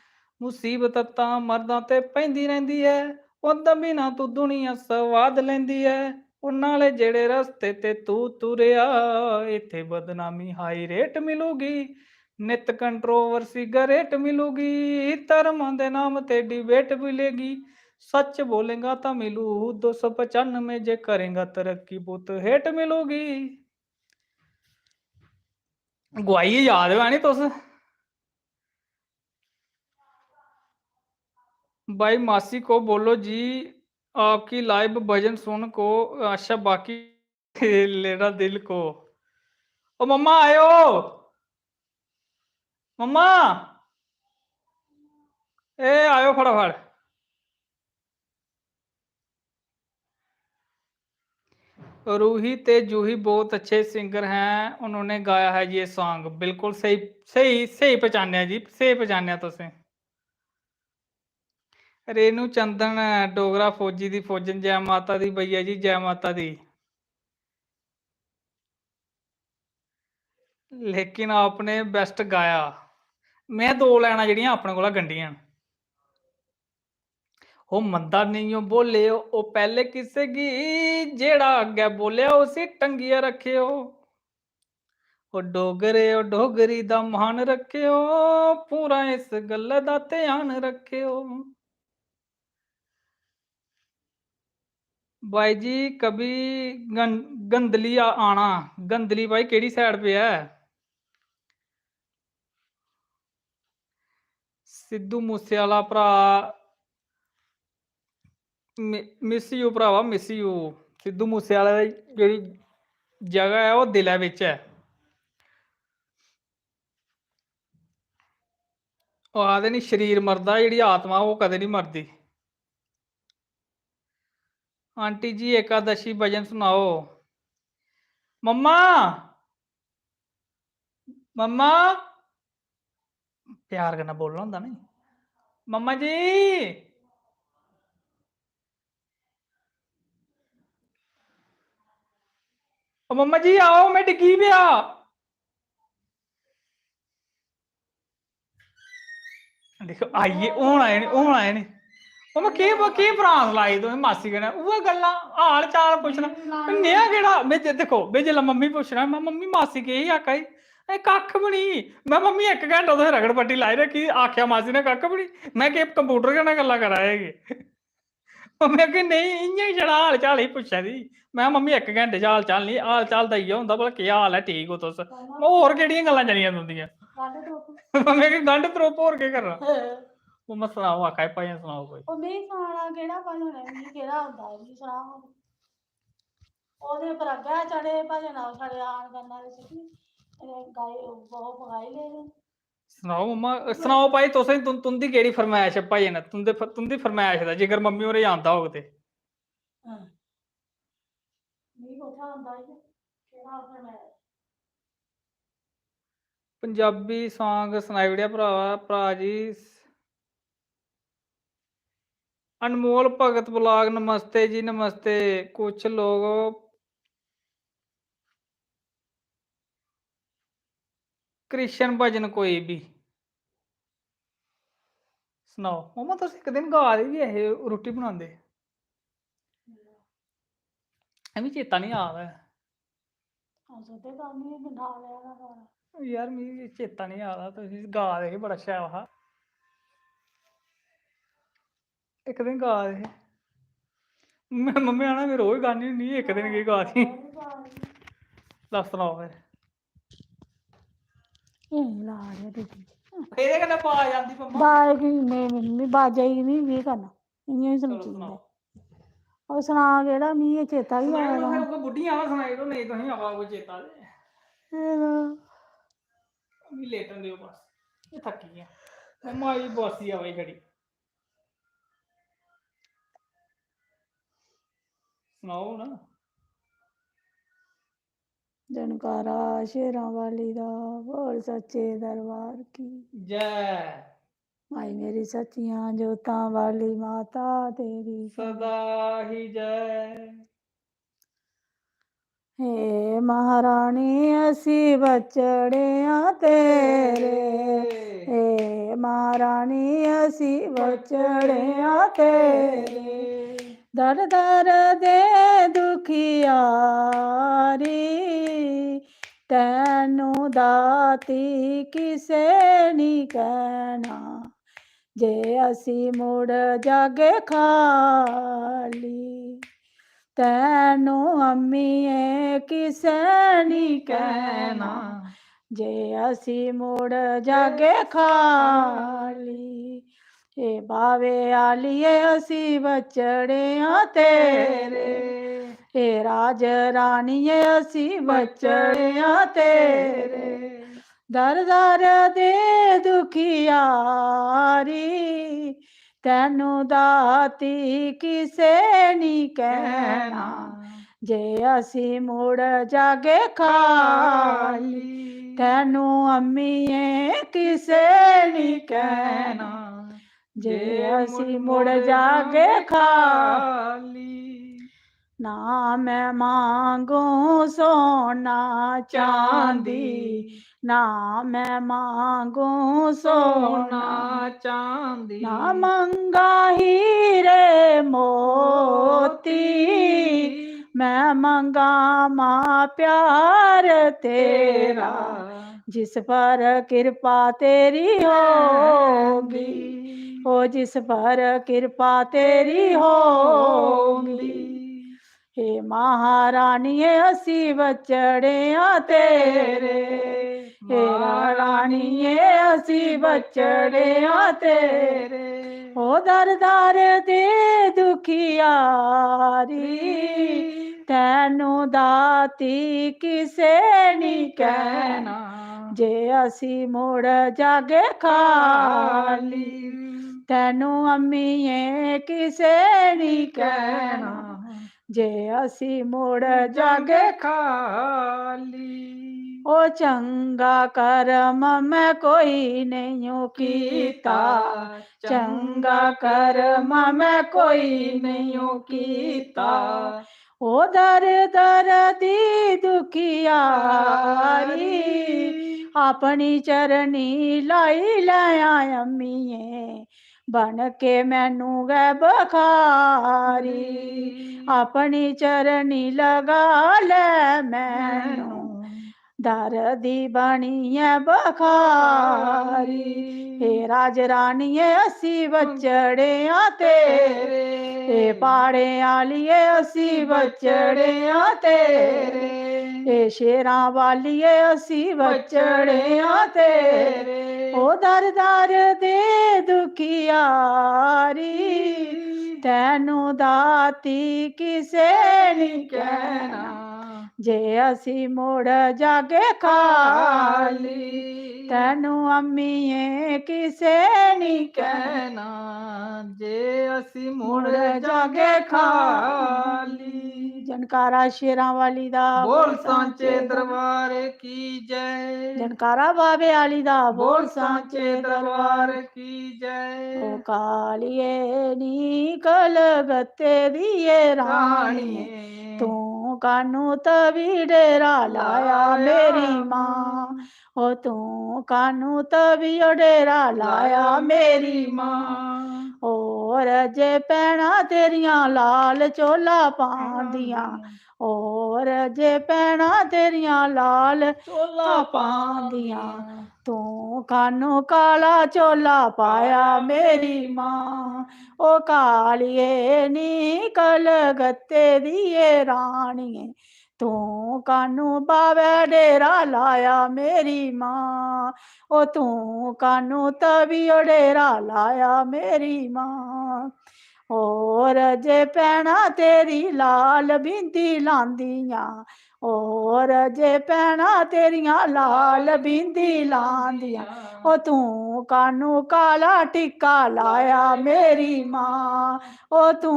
मुसीबत तां मर्दां ते पैंदी रैंह्दी ऐ, ओह्दा बिना तू दुनिया स्वाद लैंदी ऐ। ओ नाले जेह्ड़े रस्ते ते तू तुरेआ, इत्थै बदनामी high rate मिलूगी। नित controversy गरेट मिलूगी, धर्मां दे नाम ते debate मिलेगी। सच बोलेगा तां मिलू दो सौ पचानुए, जे करेगा तरक्की पुत हेट मिलूगी। गुआइयै याद होऐ नी तुस। भाई मासी को बोलो जी, आपकी live भजन सुन को, अच्छा बाकी लेना दिल को। ओ मम्मा आयो, मम्मा, ए आयो फटाफट। रूही ते जूही बहुत अच्छे सिंगर हैं, उन्होंने गाया है ये सॉन्ग। बिल्कुल सही, सही, स्हेई पहचानेआ जी, स्हेई पहचानेआ तुसें। रेणु चंदन, डोगरा फौजी दी फौजन, जै माता दी भैया जी, जै माता दी। लेकिन आपने बेस्ट गाया। में दो लाइनां जेह्ड़ियां अपने कोला गंढियां न। ओ मंदा नेईं ओ बोलेओ, ओ पैह्ले किसे गी, जेह्ड़ा अग्गै बोलेआ उसी टंगियै रक्खेओ। ओ डोगरे, ओ डोगरी दा मान रक्खेओ, पूरा इस गल्लै दा ध्यान रक्खेओ। भाई जी, कभी गं-, गंदली आ-, आना। गंदली भाई केह्ड़ी side पे ऐ? सिद्धू मूसे आह्ला भ्रा, मि-, miss you भ्रावा, miss you। सिद्धू मूसे आह्ला दी जेह्ड़ी जगह ऐ, ओह् दिलै बिच ऐ। ओह् आखदे नी, शरीर मरदा, जेह्ड़ी आत्मा, ओह् कदें नी मरदी। आंटी जी, एकादशी भजन सुनाओ। मम्मा, मम्मा, प्यार कन्नै बोलना होंदा नी। मम्मा जी, ओ मम्मा जी, आओ, में डिग्गी पेआ। दिक्खो, आई गे, हून आए नी, हून आए नी। मम्मा, केह्, केह् branch लाई तुसें मासी कन्नै? उ'ऐ गल्लां, हाल चाल पुच्छना। नेहा केह्ड़ा, में जे-, दिक्खो, में जिसलै मम्मी पुच्छना, में, "मम्मी, मासी केह् ही आखा दी?" "ए, कक्ख बी निं।" में, "मम्मी, इक घैंटा तुसें रगड़ पट्टी लाई रक्खी, आखेआ मासी ने कक्ख बी निं। में केह् computer कन्नै गल्लां करा दे हे?" मम्मी आखी, "नेईं, इ'यां गै छड़ा हाल चाल ही पुच्छा दी।" में, "मम्मी, इक घैंटे च हाल चाल निं, हाल चाल दा इ'यै होंदा, भला केह् हाल ऐ, ठीक ओ तुस?" में, "होर केह्ड़ियां गल्लां चलियां तुं'दियां?" मम्मी आखी, "गंढ त्रोप, होर केह् करना?" मम्मा, सनाओ, आखा दे, "भजन सनाओ कोई।" ओह् में सनाना केह्ड़ा भजन ऐ, मिगी केह्ड़ा औंदा ऐ, मिगी सनाओ। ओह्दे पर अग्गें चढ़े भजन, आओ साढ़े आन करना ते सिक्खी, ते गाई, ओह् गाई ले। सनाओ मम्मा, सनाओ भाई, तुसें, तुं-, तुं'दी केह्ड़ी फरमाइश ऐ भजन? तुं'दे फ-, तुं'दी फरमाइश दा, जेकर मम्मी होरें गी आंदा होग ते। हां। मिगी कुत्थै आंदा इ'यै? केह्ड़ा फरमाइश? पंजाबी song सनाई ओड़ेआ भ्रावा, भ्राऽ जी। अनमोल भगत vlog, नमस्ते जी, नमस्ते। कुछ लोग कृष्ण भजन कोई बी सनाओ। मम्मा, तुस इक दिन गा दे बी ऐ हे रुट्टी बनांदे। एह् मिगी चेता निं आ दा ऐ। अस ओह्दे कम्म ही गंडा लेआ दा सारा। यार, मिगी चेता निं आ दा, तुस गा दे हे, बड़ा शैल हा। इक दिन गा दे हे। में, मम्मी आना, "में रोज गानी होनी, इक दिन केह् गा दी?" लै, सनाओ फिर। एह् ला दे दीदी। एह्दे कन्नै बाज आंदी, मम्मा। बाज की, नेईं, नेईं, मिगी बाजा गी निं, केह् करना? इ'यां ही चलो, समझी सनाओ। लैंदे। ओह् सनाऽ केह्ड़ा, मिगी एह् चेता बी सनाई ओड़ो, आवै फिर दा। उ'ऐ बुड्ढियां आह्ला सनाई ओड़ो, नेईं तुसें आवा कोई चेता ते। एह् लो। मिगी लेटन देओ बस, में थक्की आं। मम्मा आई, बोआसी आवा दी खड़ी। सनाओ हून। जयकारा शेरां वाली दा, बोल सच्चे दरबार की। जय। माई मेरी सच्चियां जोतां वाली माता तेरी सदा ही जय। हे महारानी असी बछड़े आं तेरे, हे महारानी असी बछड़े आं तेरे। दर दर दे दुखियारी, तैनू दाती किसे नी कहना, जे असी मुड़ जागे खाली। तैनू अम्मिये किसे नी कहना, जे असी मुड़ जागे खाली। हे बावे आलिये असी बछड़े आं तेरे, हे राज रानिये असी बछड़े आं तेरे। दर दर दे दुखियारी, तैनू दाती किसे नी कहना, जे असी मुड़ जागे खाली। तैनू अम्मिये किसे नी कहना, जे असी मुड़ जागे खाली। ना मैं मांगू सोना चांदी, ना मैं मांगू सोना चांदी, ना मंगा हीरे मोती, मैं मंगा मां प्यार तेरा, जिस पर कृपा तेरी होगी, ओ जिस पर कृपा तेरी होगी। हे महारानिये असी बछड़े आं तेरे, हे रानिये असी बछड़े आं तेरे। ओ दर दर दे दुखियारी, तैनू दाती किसे नी कहना, जे असी मुड़ जागे खाली। तैनू अम्मिये किसे नी कहना, जे असी मुड़ जागे खाली। ओ चंगा कर्म मैं कोई नेईं कीता, चंगा कर्म मैं कोई नेईं कीता। ओ दर दर दी दुखियारी, अपनी चरनी लाई लैं अम्मिये, बन के मैनू गै बखारी। अपनी चरनी लगा लै मैनू, दर दी बनियै बखारी। हे राज रानिये असी बछड़े आं तेरे, हे प्हाड़ें आलिये असी बछड़े आं तेरे, हे शेरां वालिये असी बछड़े आं तेरे। ओ दर दर दे दुखियारी, तैनू दाती किसे नी कहना, जे असी मुड़ जागे खाली। तैनू अम्मिये किसे नी कहना, जे असी मुड़ जागे खाली। जनकारा शेरां वाली दा, बोल सांचे दरबार की जय। जनकारा बावे आली दा, बोल सांचे दरबार की जय। ओ कालिये नी कलगत्ते दिये रानिये, तू कानू तवी डेरा लाया मेरी मां। ओ तू कानू तवी ओ डेरा लाया मेरी मां। और जे भैनां तेरियां लाल चोला पांदियां, और जे भैनां तेरियां लाल चोला पांदियां, तू कानू काला चोला पाया मेरी मां। ओ कालिये नी कलगत्ते दिये रानिये, तू कानू बावे डेरा लाया मेरी मां। ओ तू कानू तवी ओ डेरा लाया मेरी मां। और जे भैनां तेरी लाल बिंदी लांदियां, और जे भैनां तेरियां लाल बिंदी लांदियां, ओ तू कानू काला टिक्का लाया मेरी मां। ओ तू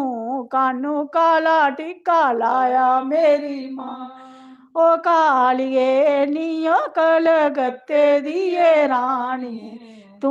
कानू काला टिक्का लाया मेरी मां। ओ कालिये नी ओ कलगत्ते दिये रानिये, तू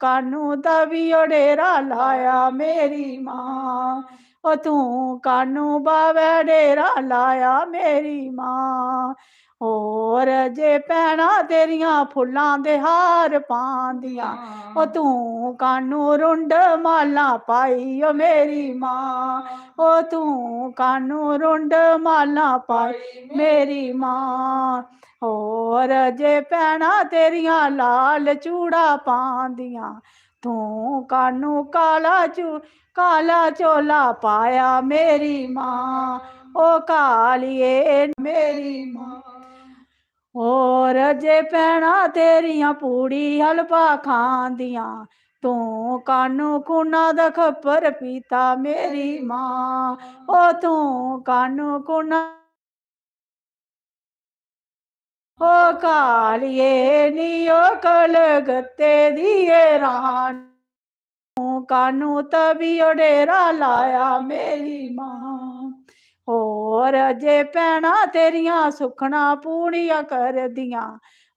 कानू तवी ओ डेरा लाया मेरी मां। ओ तूं कानू बावै डेरा लाया मेरी मां। होर जे भैनां तेरियां फुल्लां दे हार पांदियां, ओ तूं कानू रुंड मालां पाई ओ मेरी मां। ओ तूं कानू रुंड मालां पाई मेरी मां। होर जे भैनां तेरियां लाल चूड़ा पांदियां, तूं कानू काला चू काला चोला पाया मेरी मां। ओ कालिये मेरी मां। होर जे भैनां तेरियां पूड़ी हलवा खांदियां, तूं कानू खूना दा खप्पर पीता मेरी मां। ओ तूं कानू खूना ओ कालिये नी ओ कलगत्ते दी ए रानी, कानू तवी ओ डेरा लाया मेरी मां। होर जे भैनां तेरियां सुखना पूरियां करदियां,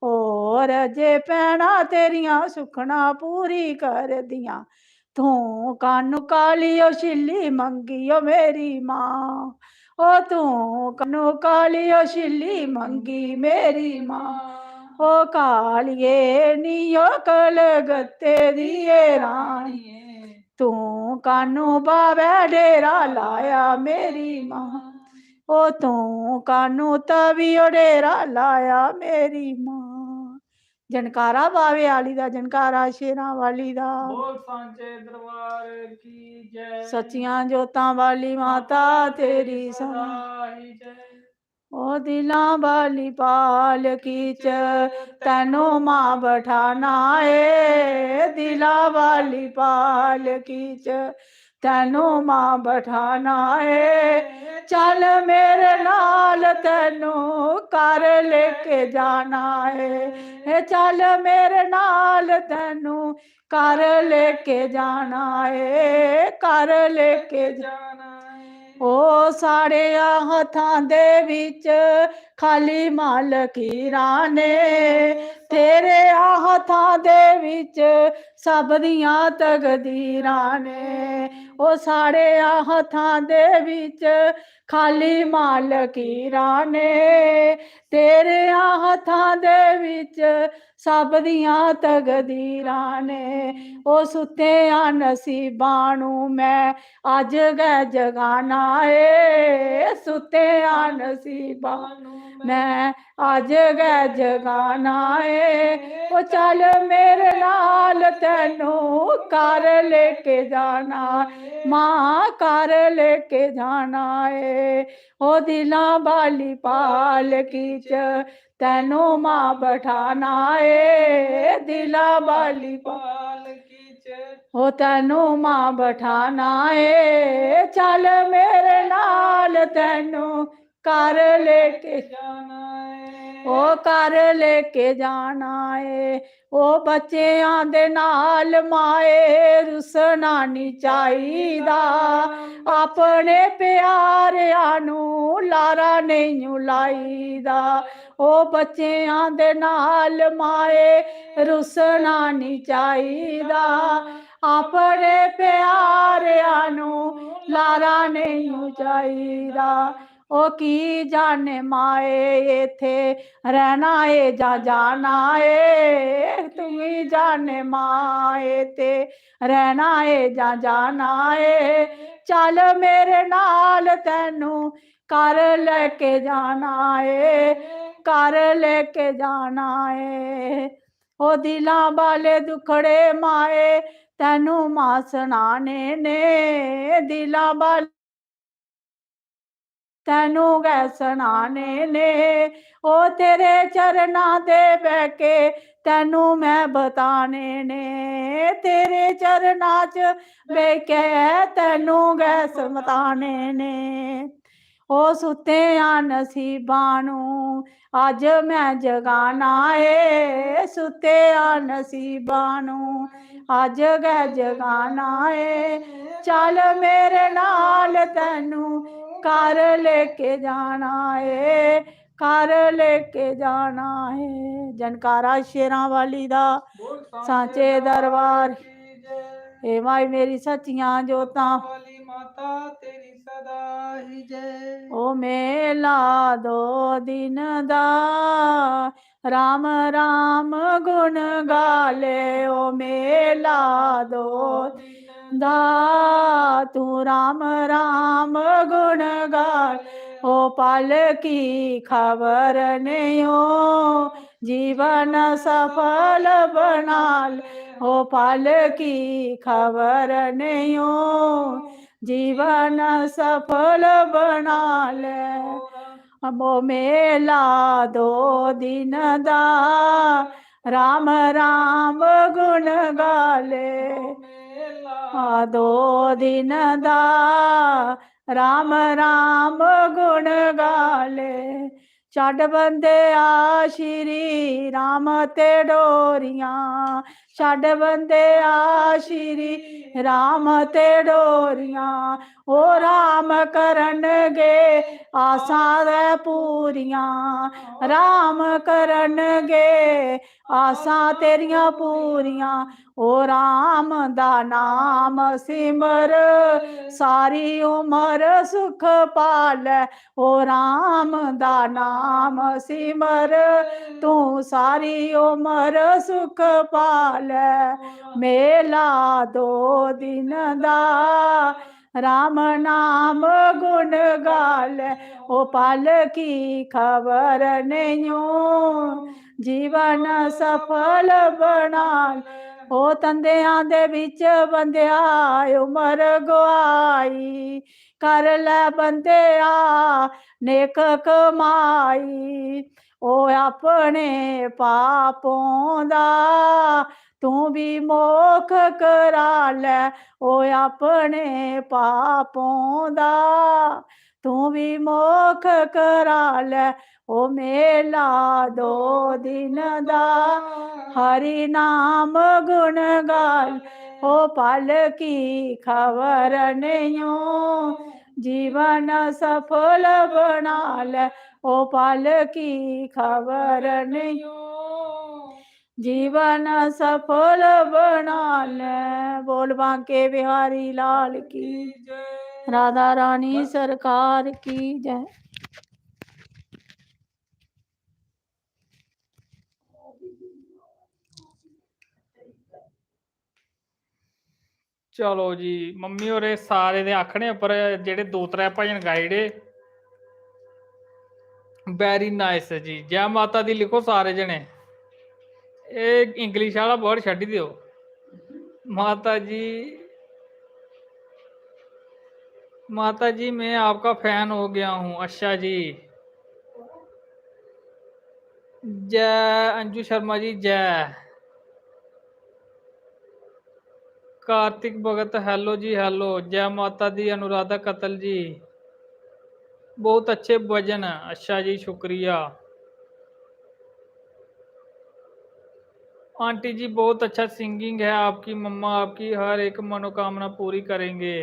होर जे भैनां तेरियां सुखना पूरी करदियां, तूं कानू काली ओ छिल्ली मंगी ओ मेरी मां। ओ तूं कानू काली ओ छिल्ली मंगी मेरी मां। ओ कालिये नी ओ कलगत्ते दी ए रानिये, तूं कानू बावै डेरा लाया मेरी मां। ओ तूं कानू तवी ओ डेरा लाया मेरी मां। जनकारा बावे आली दा, जनकारा शेरां वाली दा। बोल सांचे दरबार की जय। सच्चियां जोतां वाली माता तेरी सदा ही जय। ओ दिलां वाली पालकी च तैनू मां बठाना ए, दिलां वाली पालकी च तैनू मां बठाना ए। चल मेरे नाल, तैनू घर लेके जाना ए। ए चल मेरे नाल, तैनू घर लेके जाना ए, घर लेके जाना ए। ओ साढ़े हत्थां दे बिच खाली मालकी राने, तेरे हत्थां दे बिच सब दियां तकदीरां ने। ओ साढ़े हत्थां दे बिच खाली मालकी राने, तेरे हत्थां दे बिच सब दियां तकदीरां ने। ओ सुत्ते आ नसीबां नू मैं अज गै जगाना ए, सुत्ते आ नसीबां नू मैं अज गै जगाना ए। ओ चल मेरे नाल, तैनू घर लेके जाना, मां घर लेके जाना ए। ओ दिलां वाली पालकी च तैनू मां बठाना ए, दिलां वाली पालकी च। ओ तैनू मां बठाना ए, चल मेरे नाल, तैनू घर लेके जाना ए। ओ घर लेके जाना ए। ओ बच्चेआं दे नाल माए रुसना नी चाहिदा, अपने प्यारेआं नू लारा नेईं लाईदा। ओ बच्चेआं दे नाल माए रुसना नी चाहिदा, अपने प्यारेआं नू लारा नेईं चाहिदा। ओ की जाने माए इत्थे रहना ए जां जाना ए, तू ही जाने माए इत्थे रहना ए जां जाना ए। चल मेरे नाल, तैनू घर लेके जाना ए, घर लेके जाना ए। ओ दिलां वाले दुखड़े माए, तैनू मां सनाने ने, दिलां वाले तैनू गै सनाने ने। ओ तेरे चरना दे बैके तैनू मैं बताने ने, तेरे चरना च बैके तैनू गै समताने ने। ओ सुत्ते आ नसीबां नू अज मैं जगाना ए, सुत्ते आ नसीबां नू अज गै जगाना ए। चल मेरे नाल, तैनू घर लेके जाना ए, घर लेके जाना ए। जनकारा शेरां वाली दा, सांचे दरबार। ए माई मेरी सच्चियां जोतां। माता तेरी सदा ही जय। ओ मेला दो दिन दा, राम राम गुण गाले। ओ मेला दो दिन दा, तू राम राम गुण गाले। ओ पल की खबर नहीं हो, जीवन सफल बना ले। ओ पल की खबर नहीं हो, जीवन सफल बना ले। अब ओ मेला दो दिन दा, राम राम गुण गाले। आ दो दिन दा, राम राम गुण गाले। छड्ड बंदेआ श्री राम ते डोरियां, छड्ड बंदेआ श्री राम ते डोरियां। ओ राम करन गे आसां ते पूरियां, राम करन गे आसां तेरियां पूरियां। ओ राम दा नाम सिमर, सारी उमर सुख पालै। ओ राम दा नाम सिमर, तू सारी उमर सुख पालै। मेला दो दिन दा, राम नाम गुण गाले। ओ पल की खबर नहीं हो, जीवन सफल बना ले। ओ तंदेआं दे बिच बंदेआ उमर गुआई, कर ले बंदेआ नेक कमाई। ओ अपने पापों दा तू भी मोख करा ले, ओ अपने पापों दा तू भी मोख करा ले। ओ मेला दो दिन दा, हरि नाम गुण गाले। ओ पल की खबर नहीं हो, जीवन सफल बना ले। ओ पल की खबर नहीं हो, जीवन सफल बना ले। बोल बांके बिहारी लाल की, राधा रानी सरकार की जय। चलो जी, मम्मी होरें सारे दे आखने उप्पर जेह्ड़े दो त्रै भजन गाई ओड़े। Very nice जी, जै माता दी लिखो सारे जने। एह् English आह्ला word छड्डी देओ। माता जी, माता जी, मैं आपका fan हो गया हूँ। अच्छा जी, जय अंजू शर्मा जी, जय। कार्तिक भगत, hello जी, hello। जय माता दी अनुराधा कतल जी, बहुत अच्छे भजन। अच्छा जी, शुक्रिया। आंटी जी, बहुत अच्छा singing है आपकी, मम्मा आपकी हर एक मनोकामना पूरी करेंगे।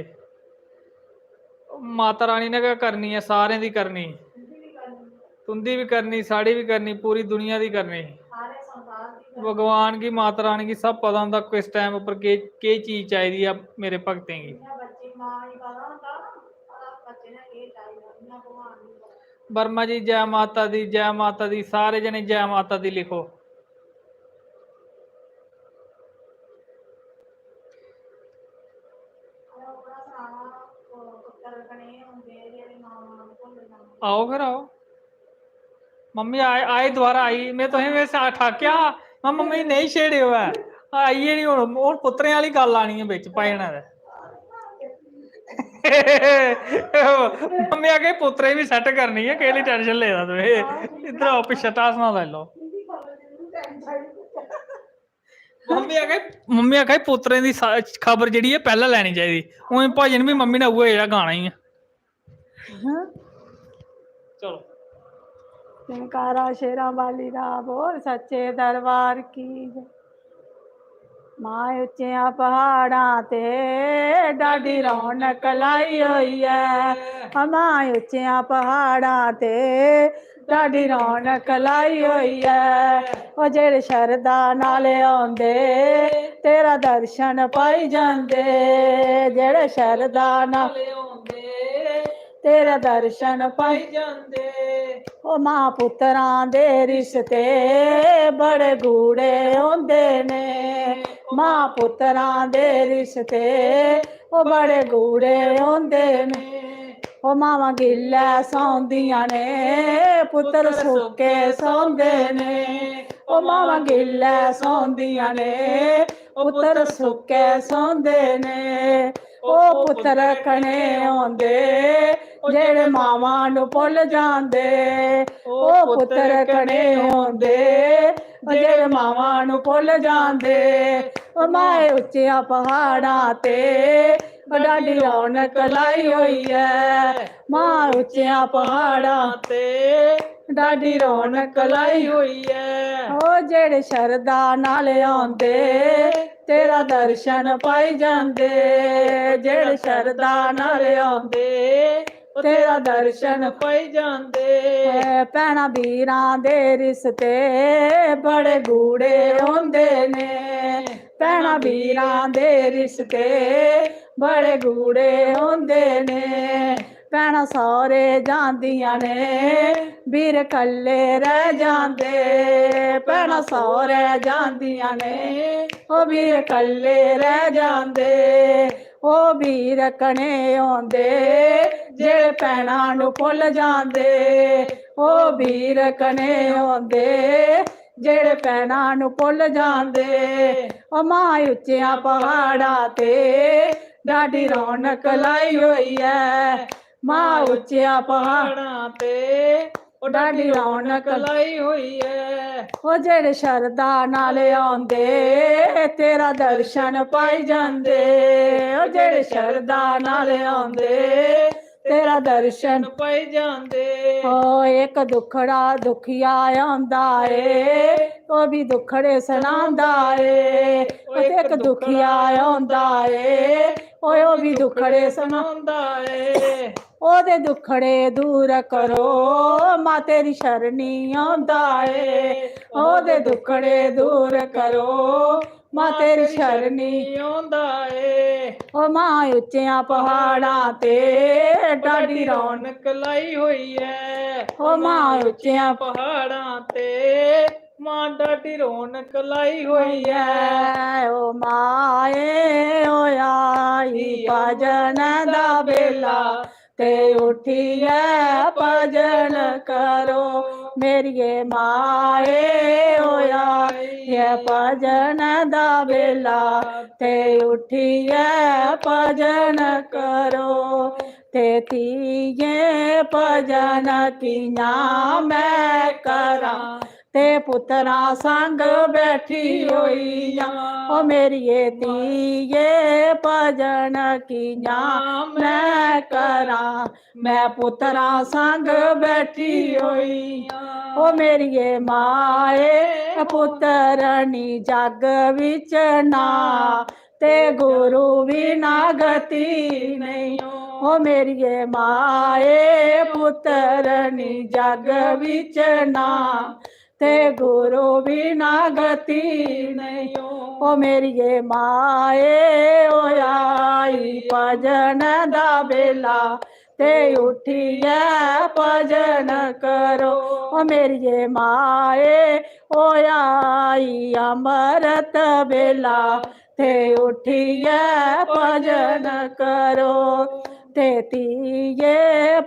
माता रानी ने गै करनी ऐ, सारें दी करनी, तुंदी बी करनी, साढ़ी बी करनी, पूरी दुनिया दी करनी। भगवान गी, माता रानी गी सब पता होंदा किस time उप्पर केह्, केह् चीज चाहिदी ऐ मेरे भक्तें गी। वर्मा जी, जय माता दी, जय माता दी, सारे जने जय माता दी लिखो। आओ फिर, आओ। मम्मी आए, आए दोबारा आई। मैं तुसें वैसे ठाकेआ हा, मैं मम्मी नहीं छेड़ेओ ऐ। आई गै नहीं हुन, हुन पुत्तरें आह्ली गल्ल आनी ऐ बिच, पाई जाना ते। मम्मी आखे पुत्तरें बी set करनी ऐ, केह्ड़ी tension लेदा तू? इद्धर आओ, पिच्छे ढासना लाई लैओ। मम्मी आखे, मम्मी आखे पुत्तरें दी सा-, खबर जेह्ड़ी ऐ पैह्लें लैनी चाहिदी। उ'आं भजन बी मम्मी ने उ'ऐ जेह्ड़ा गाना ई ऐ। चलो। जयकारा शेरां वाली दा बोल, सच्चे दरबार की जय। मां उच्चियां प्हाड़ां ते डाडी रौनक लाई होई ऐ। मां उच्चियां प्हाड़ां ते ढाडी रौनक लाई होई ऐ। ओ जेह्ड़े शरदा नाल औंदे, तेरा दर्शन पाई जंदे। जेह्ड़े शरदा नाल औंदे, तेरा दर्शन पाई जंदे। ओ मां पुत्तरां दे रिश्ते बड़े गूढ़े होंदे ने। मां पुत्तरां दे रिश्ते ओ बड़े गूढ़े होंदे ने। ओ मावां गिल्लै सौंदियां ने, पुत्तर सुक्के सौंदे ने। ओ मावां गिल्लै सौंदियां ने, पुत्तर सुक्के सौंदे ने। ओ पुत्तर कने होंदे, जेह्ड़े मावां नू भुल्ल जांदे। ओ पुत्तर कने होंदे, जेह्ड़े मावां नू भुल्ल जांदे। ओ माए उच्चियां पहाड़ां ते, ओ ढाडी रौनक लाई होई ऐ। मां उच्चियां पहाड़ां ते, ढाडी रौनक लाई होई ऐ। ओ जेह्ड़े शरदा नाल औंदे, तेरा दर्शन पाई जंदे। जेह्ड़े शरदा नाल औंदे, तेरा दर्शन पाई जंदे। ऐ भैनां बीरां दे रिश्ते बड़े गूढ़े होंदे ने। भैनां बीरां दे रिश्ते बड़े गूढ़े होंदे ने। भैनां सौह्रे जांदियां ने, बीर कल्ले रह जांदे। भैनां सौह्रे जांदियां ने, ओ बीर कल्ले रह जांदे। ओ बीर कने होंदे, जेह्ड़े भैनां नू भुल्ल जांदे। ओ बीर कने होंदे, जेह्ड़े भैनां नू भुल्ल जांदे। ओ मां उच्चियां पहाड़ां ते, ढाडी रौनक लाई होई ऐ। मां उच्चियां पहाड़ां ते, ओ ढाडी रौनक लाई होई ऐ। ओ जेह्ड़े शरदा नाल औंदे, तेरा दर्शन पाई जंदे। ओ जेह्ड़े शरदा नाल औंदे, तेरा दर्शन पाई जंदे। ओ इक दुखड़ा दुखिया औंदा ए, ओ भी दुखड़े सनांदा ए। ओ इक दुखिया औंदा ए, ओ भी दुखड़े सनांदा ए। ओह्दे दुखड़े दूर करो, मां तेरी शरणी औंदा ए। ओह्दे दुखड़े दूर करो, मां तेरी शरणी औंदा ए। ओ मां उच्चियां पहाड़ां ते, ढाडी रौनक लाई होई ऐ। ओ मां उच्चियां पहाड़ां ते, मां ढाडी रौनक लाई होई ऐ। ओ माए, होया ई भजन दा बेला, ते उठियै भजन करो। मेरिये माए, होया ई भजन दा बेला, ते उठियै भजन करो। ते धीए, भजन कि'यां मैं करां, ते पुत्तरां संग बैठी होई आं। ओ मेरिये धीए, भजन कि'यां मैं करां, मैं पुत्तरां संग बैठी होई आं। ओ मेरिये माए, पुत्तर नी जग बिच ना, ते गुरु बिना गति नेईं। ओ मेरिये माए, पुत्तर नी जग बिच ना, ते गुरु बिना गति नेईं। ओ मेरिये माए, होया ई भजन दा बेला, ते उठियै भजन करो। ओ मेरिये माए, होया ई अमृत बेला, ते उठियै भजन करो। ते धीए,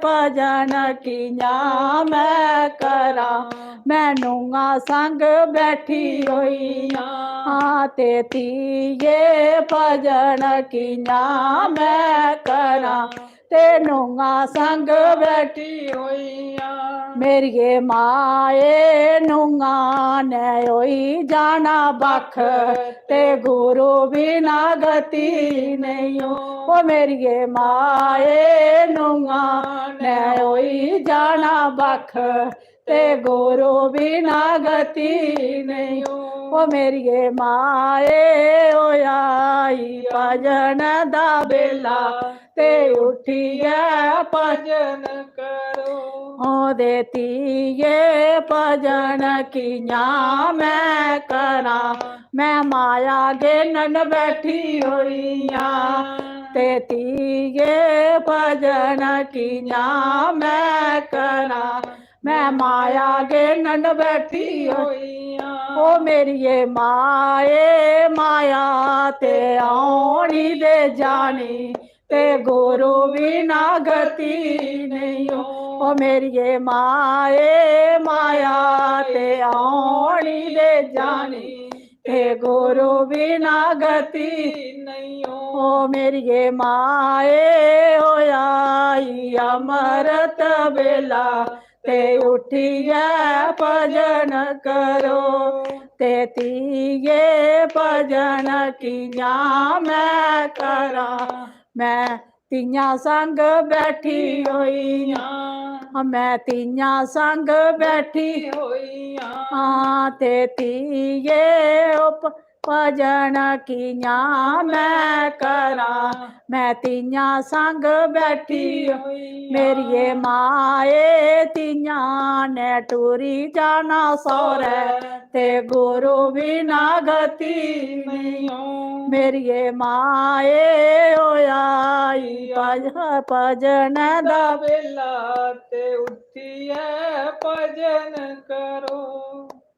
भजन कि'यां मैं करां, मैं नूंहां संग बैठी होई आं। ते धीए, भजन कि'यां मैं करां, ते नूंहां संग बैठी होई आं। मेरिये माए, नूंहां ने होई जाना बक्ख, ते गुरु बिना गति नेईं। ओ मेरिये माए, नूंहां ने होई जाना बक्ख, ते गुरु बिना गति नेईं। ओ मेरिये माए, होया ई भजन दा बेला, ते उठियै भजन करो। ओह्दे धीए भजन कि'यां में करां, में माया गेनन बैठी होई आं। ते धीए भजन कि'यां में करां, में माया गेनन बैठी होई आं। ओ मेरिये माए, माया ते औनी दे जानी, ते गुरु बिना गति नेईं ओ। ओ मेरिये माए, माया ते औनी दे जानी, ते गुरु बिना गति नेईं ओ। ओ मेरिये माए, होया ई अमृत बेला, ते उठियै भजन करो। ते धीए भजन कि'यां में करां, में तियां संग बैठी होई आं, में तियां संग बैठी होई आं। ते धीए ओ भ-, भजन कि'यां में करां, में तियां संग बैठी होई आं। मेरिये माए, तियां ने टुरी जाना सौरै, ते गुरु बिना गति नेईं ओ। मेरिये माए, होया ई भज-, भजन दा बेला, ते उठियै भजन करो।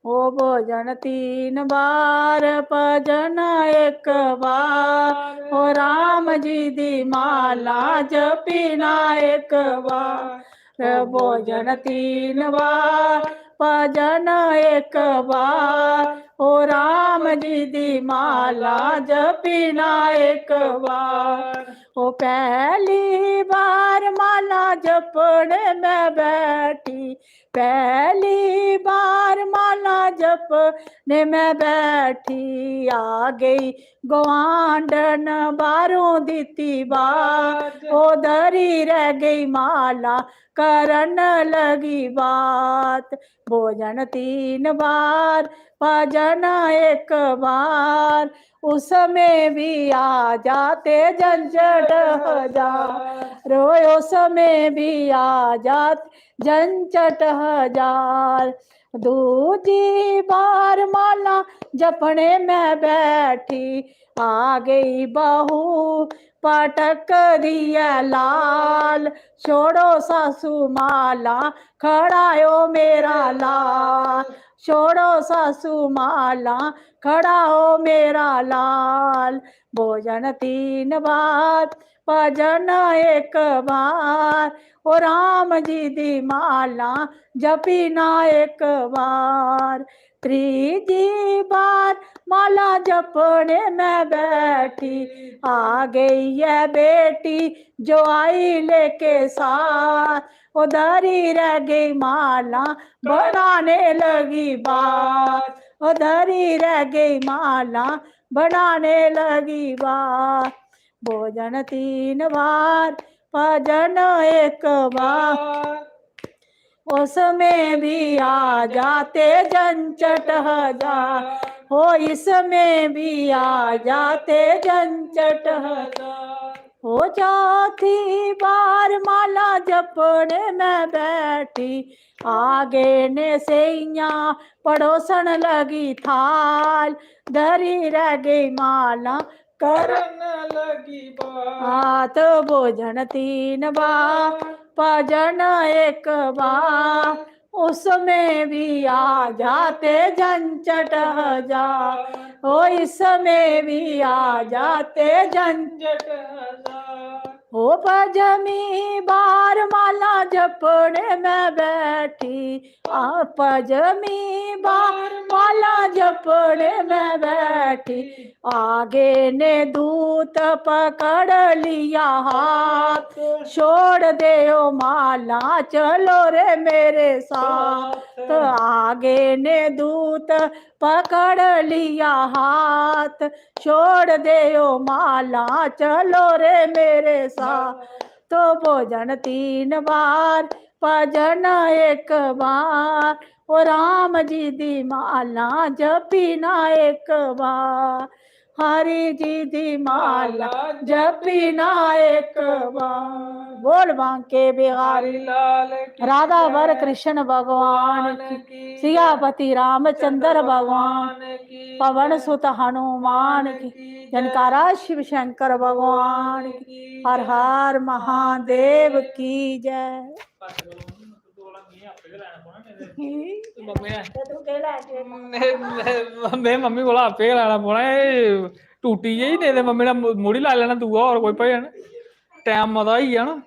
ओ भोजन तीन बार, भजन एक बार, ओ राम जी दी माला जपना एक बार। भोजन तीन बार, भजन एक बार, ओ राम जी दी माला जपना एक बार। ओ पहली बार माला जपने में बैठी, पहली बार माला जपने में बैठी, आ गई गवांढन बाहरों दित्ती बात, ओ धरी रह गई माला करन लगी बात। भोजन तीन बार, भजन एक बार, उसमें भी आ जाते झंझट हजार। ओ उसमें भी आ जाते झंझट हजार। दूजी बार माला जपने में बैठी, आ गई बहू पटक दिए लाल। छोड़ो सासू माला, खड़ा ओ मेरा लाल। छोड़ो सासू माला, खड़ा ओ मेरा लाल। भोजन तीन बार, भजन एक बार, ओ राम जी दी माला जपना एक बार। त्रीजी बार माला जपने में बैठी, आ गई है बेटी जो आई लेके साथ। ओ धरी रह गई माला, बनाने लगी बात। ओ धरी रह गई माला, बनाने लगी बात। भोजन तीन बार, भजन एक बार, उसमें भी आ जाते झंझट हजार। ओ इसमें भी आ जाते झंझट हजार। ओ चौथी बार माला जपने में बैठी, आ गए ने सेइयां पड़ोसन लगी थाल। धरी रह गई माला, करन लगी बात। भोजन तीन बार, भजन एक बार, उसमें भी आ जाते झंझट हजार। ओ इसमें भी आ जाते झंझट हजार। ओ पजमी बार माला जपने में बैठी, आ पजमी बार माला जपने में बैठी, आ गए ने दूत पकड़ लिया हाथ। छोड़ दे ओ माला, चलो रे मेरे साथ। आ गए ने दूत पकड़ लिया हाथ। छोड़ दे ओ माला, चलो रे मेरे साथ। तो भोजन तीन बार, भजन एक बार, ओ राम जी दी माला जपना एक बार। हरि जी दी माला जपी ना एक बार। बोल बांके बिहारी लाल की राधा वर कृष्ण भगवान की, सियापति रामचंद्र भगवान की, पवन सुत हनुमान की, जनकारा शिव शंकर भगवान की। हर हर महादेव की जय। मम्मी ने, ते तू केह् लै के? में, में, में मम्मी कोला आपे गै लैना पौना। एह् टूटी जेही, नेईं ते मम्मी ने मु-, मुड़ी लाई लैना दूआ होर कोई भजन। टैम मता होई गेआ ना।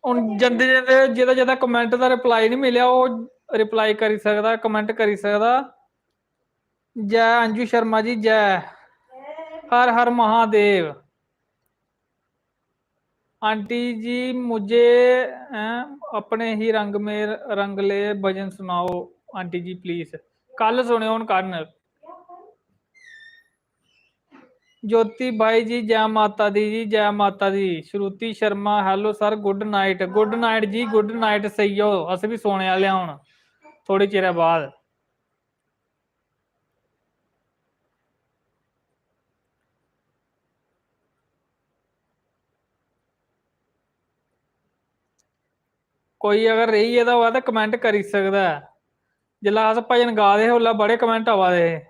हून जंदे जंदे जेह्दा जेह्दा comment दा reply निं मिलेआ, ओह् reply करी सकदा, comment करी सकदा। जय अंजू शर्मा जी, जय। हर हर महादेव। आंटी जी, मुझे, हैं, अपने ही रंग में रंग ले भजन सुनाओ आंटी जी, please। कल सुनेओ हून कल। ज्योति भाई जी, जय माता दी जी, जय माता दी। श्रुति Sharma, hello sir, good night। Good night जी, good night। सेई जाओ, अस बी सोने आह्ले आं हून थोह्ड़े चिरै बाद। कोई अगर रेही गेदा होऐ ते comment करी सकदा ऐ। जिसलै अस भजन गा दे हे, उसलै बड़े comment आवा दे हे।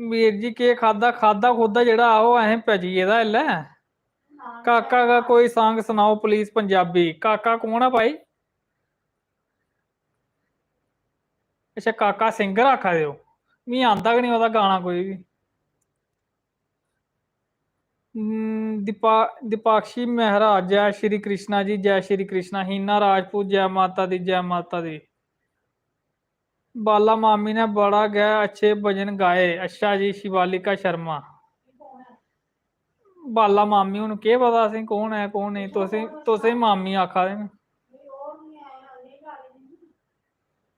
वीर जी, केह् खाद्धा? खाद्धा खुद्धा जेह्ड़ा, ओह् असें पची गेदा इसलै। काका का कोई song सनाओ please पंजाबी। काका कौन ऐ भाई? अच्छा, काका singer आखा दे ओ? मी आंदा गै निं ओह्दा गाना कोई बी। हम्म, दीपा-, दीपाक्षी मेहरा, जय श्री कृष्णा जी, जय श्री कृष्णा। हीना राजपूत, जय माता दी, जय माता दी। बाला मामी ने बड़ा गै अच्छे भजन गाए। अच्छा जी, शिवालिका शर्मा। बाला मामी, हून केह् पता असें कौन ऐ, कौन नेईं। तुसें, तुसें मामी आखा दे न।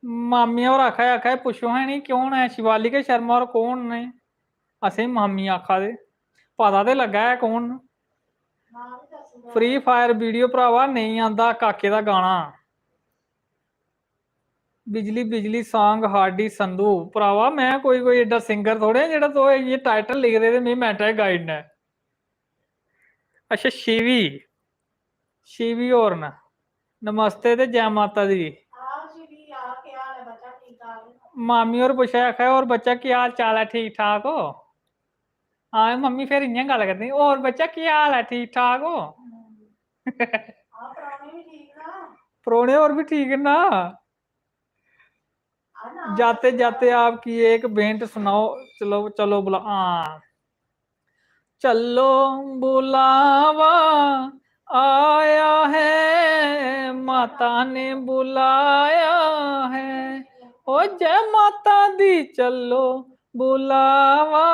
मामी होर आखा दे, आखा दे, "पुच्छो हां इ'नें कौन ऐ, शिवालिका शर्मा होर कौन न?" असें मामी आखा दे, पता ते लग्गा ऐ कौन न। Free Fire video भरावा नेईं आंदा काके दा गाना। बिजली बिजली song हार्डी संधू। भरावा, में कोई, कोई एड्डा singer थोड़े आं जेह्ड़ा तुस इ'यै title लिखदे ते में मैंटा च गाई ओड़ना ऐ। अच्छा, शिवी, शिवी होर न। नमस्ते ते जै माता दी। आओ शिवी, आओ, केह् हाल ऐ बच्चा, ठीक ठाक? मामी होर पुच्छा, आखा दे, "होर बच्चा, केह् हाल चाल ऐ, ठीक ठाक ओ?" हां, मम्मी फिर इ'यां गल्ल करदी, "होर बच्चा, केह् हाल ऐ, ठीक ठाक ओ?" आओ, परौह्ने बी ठीक ना? परौह्ने होर बी ठीक ना? जाते जाते आपकी एक भेंट सुनाओ, चलो, चलो बुला, हां। चलो बुलावा आया है, माता ने बुलाया है, ओ जय माता दी, चलो बुलावा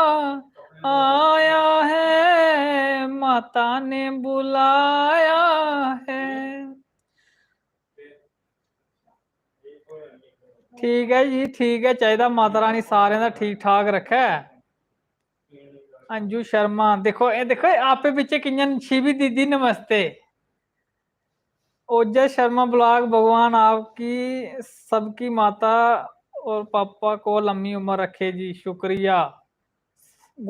आया है, माता ने बुलाया है। ठीक ऐ जी, ठीक ऐ, चाहिदा माता रानी सारें दा ठीक ठाक रक्खै। अंजू शर्मा, दिक्खो, एह् दिक्खो, एह् आपे बिच्चे कि'यां, शिवी दीदी नमस्ते। ओजस शर्मा blog, भगवान आपकी सबकी माता और पापा को लम्मी उम्र रखे जी, शुक्रिया।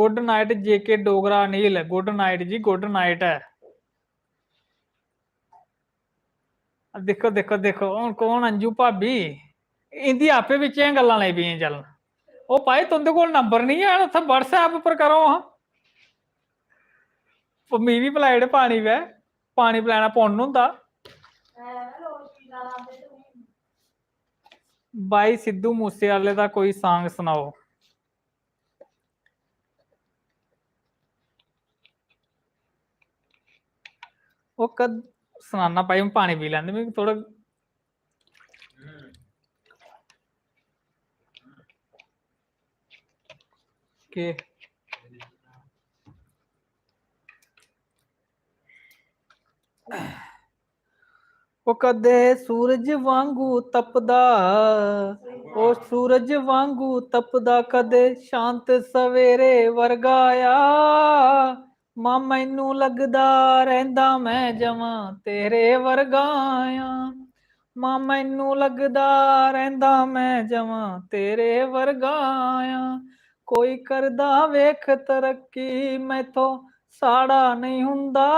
Good night जे के डोगरा अनिल, good night जी, good night ऐ। दिक्खो, दिक्खो, दिक्खो, हून कौन अंजू भाभी? इंदी आपे बिच्चें गल्लां लगी पेइयां चलन। ओ भाई, तुंदे कोल number निं ऐ, उत्थै WhatsApp उप्पर करो हां। प-, मी बी पलाई ओड़े पानी पै, पानी पलैना पुन्न होंदा। भाई सिद्धू मूसे आह्ले दा कोई song सनाओ। ओह् कद-, सनाना भाई, हून पानी पी लैंदे, मिगी थोह्ड़ा। केह्? ओ कदे सूरज वांगू तपदा, ओ सूरज वांगू तपदा, कदे शांत सवेरे वर्गा आ। मां, मैनू लगदा रैंह्दा मैं जमां तेरे वर्गा आं। मां मैनू लगदा रैंह्दा मैं जमां तेरे वर्गा आं। कोई करदा वेख तरक्की, मैथों साड़ा नेईं हुंदा।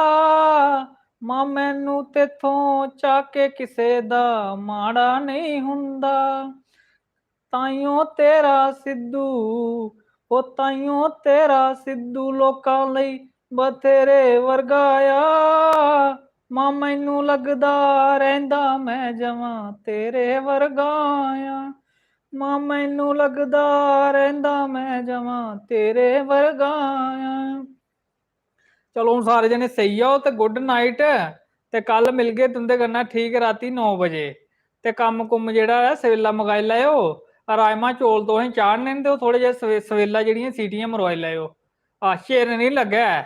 मां मैनू तेथों चाके किसे दा माड़ा नेईं हुंदा। ताइयों तेरा सिद्धू, ओ ताइयों तेरा सिद्धू लोकां लेई बथेरे वर्गा आ। मां मैनू लगदा रैंह्दा मैं जमां तेरे वर्गा आं। मां मैनू लगदा रैंह्दा मैं जमां तेरे वर्गा आं। चलो, हून सारे जने सेई जाओ ते good night। ते कल मिलगे तुं'दे कन्नै ठीक रातीं नौ बजे। ते कम्म कुम्म जेह्ड़ा ऐ, सवेला मकाई लैओ। राजमा चौल तुसें चाढ़ने न ते ओह् थोह्ड़े जेह् सवे-, सवेला जेह्ड़ियां सीटियां मरोआई लैओ। आ, चिर निं लग्गै।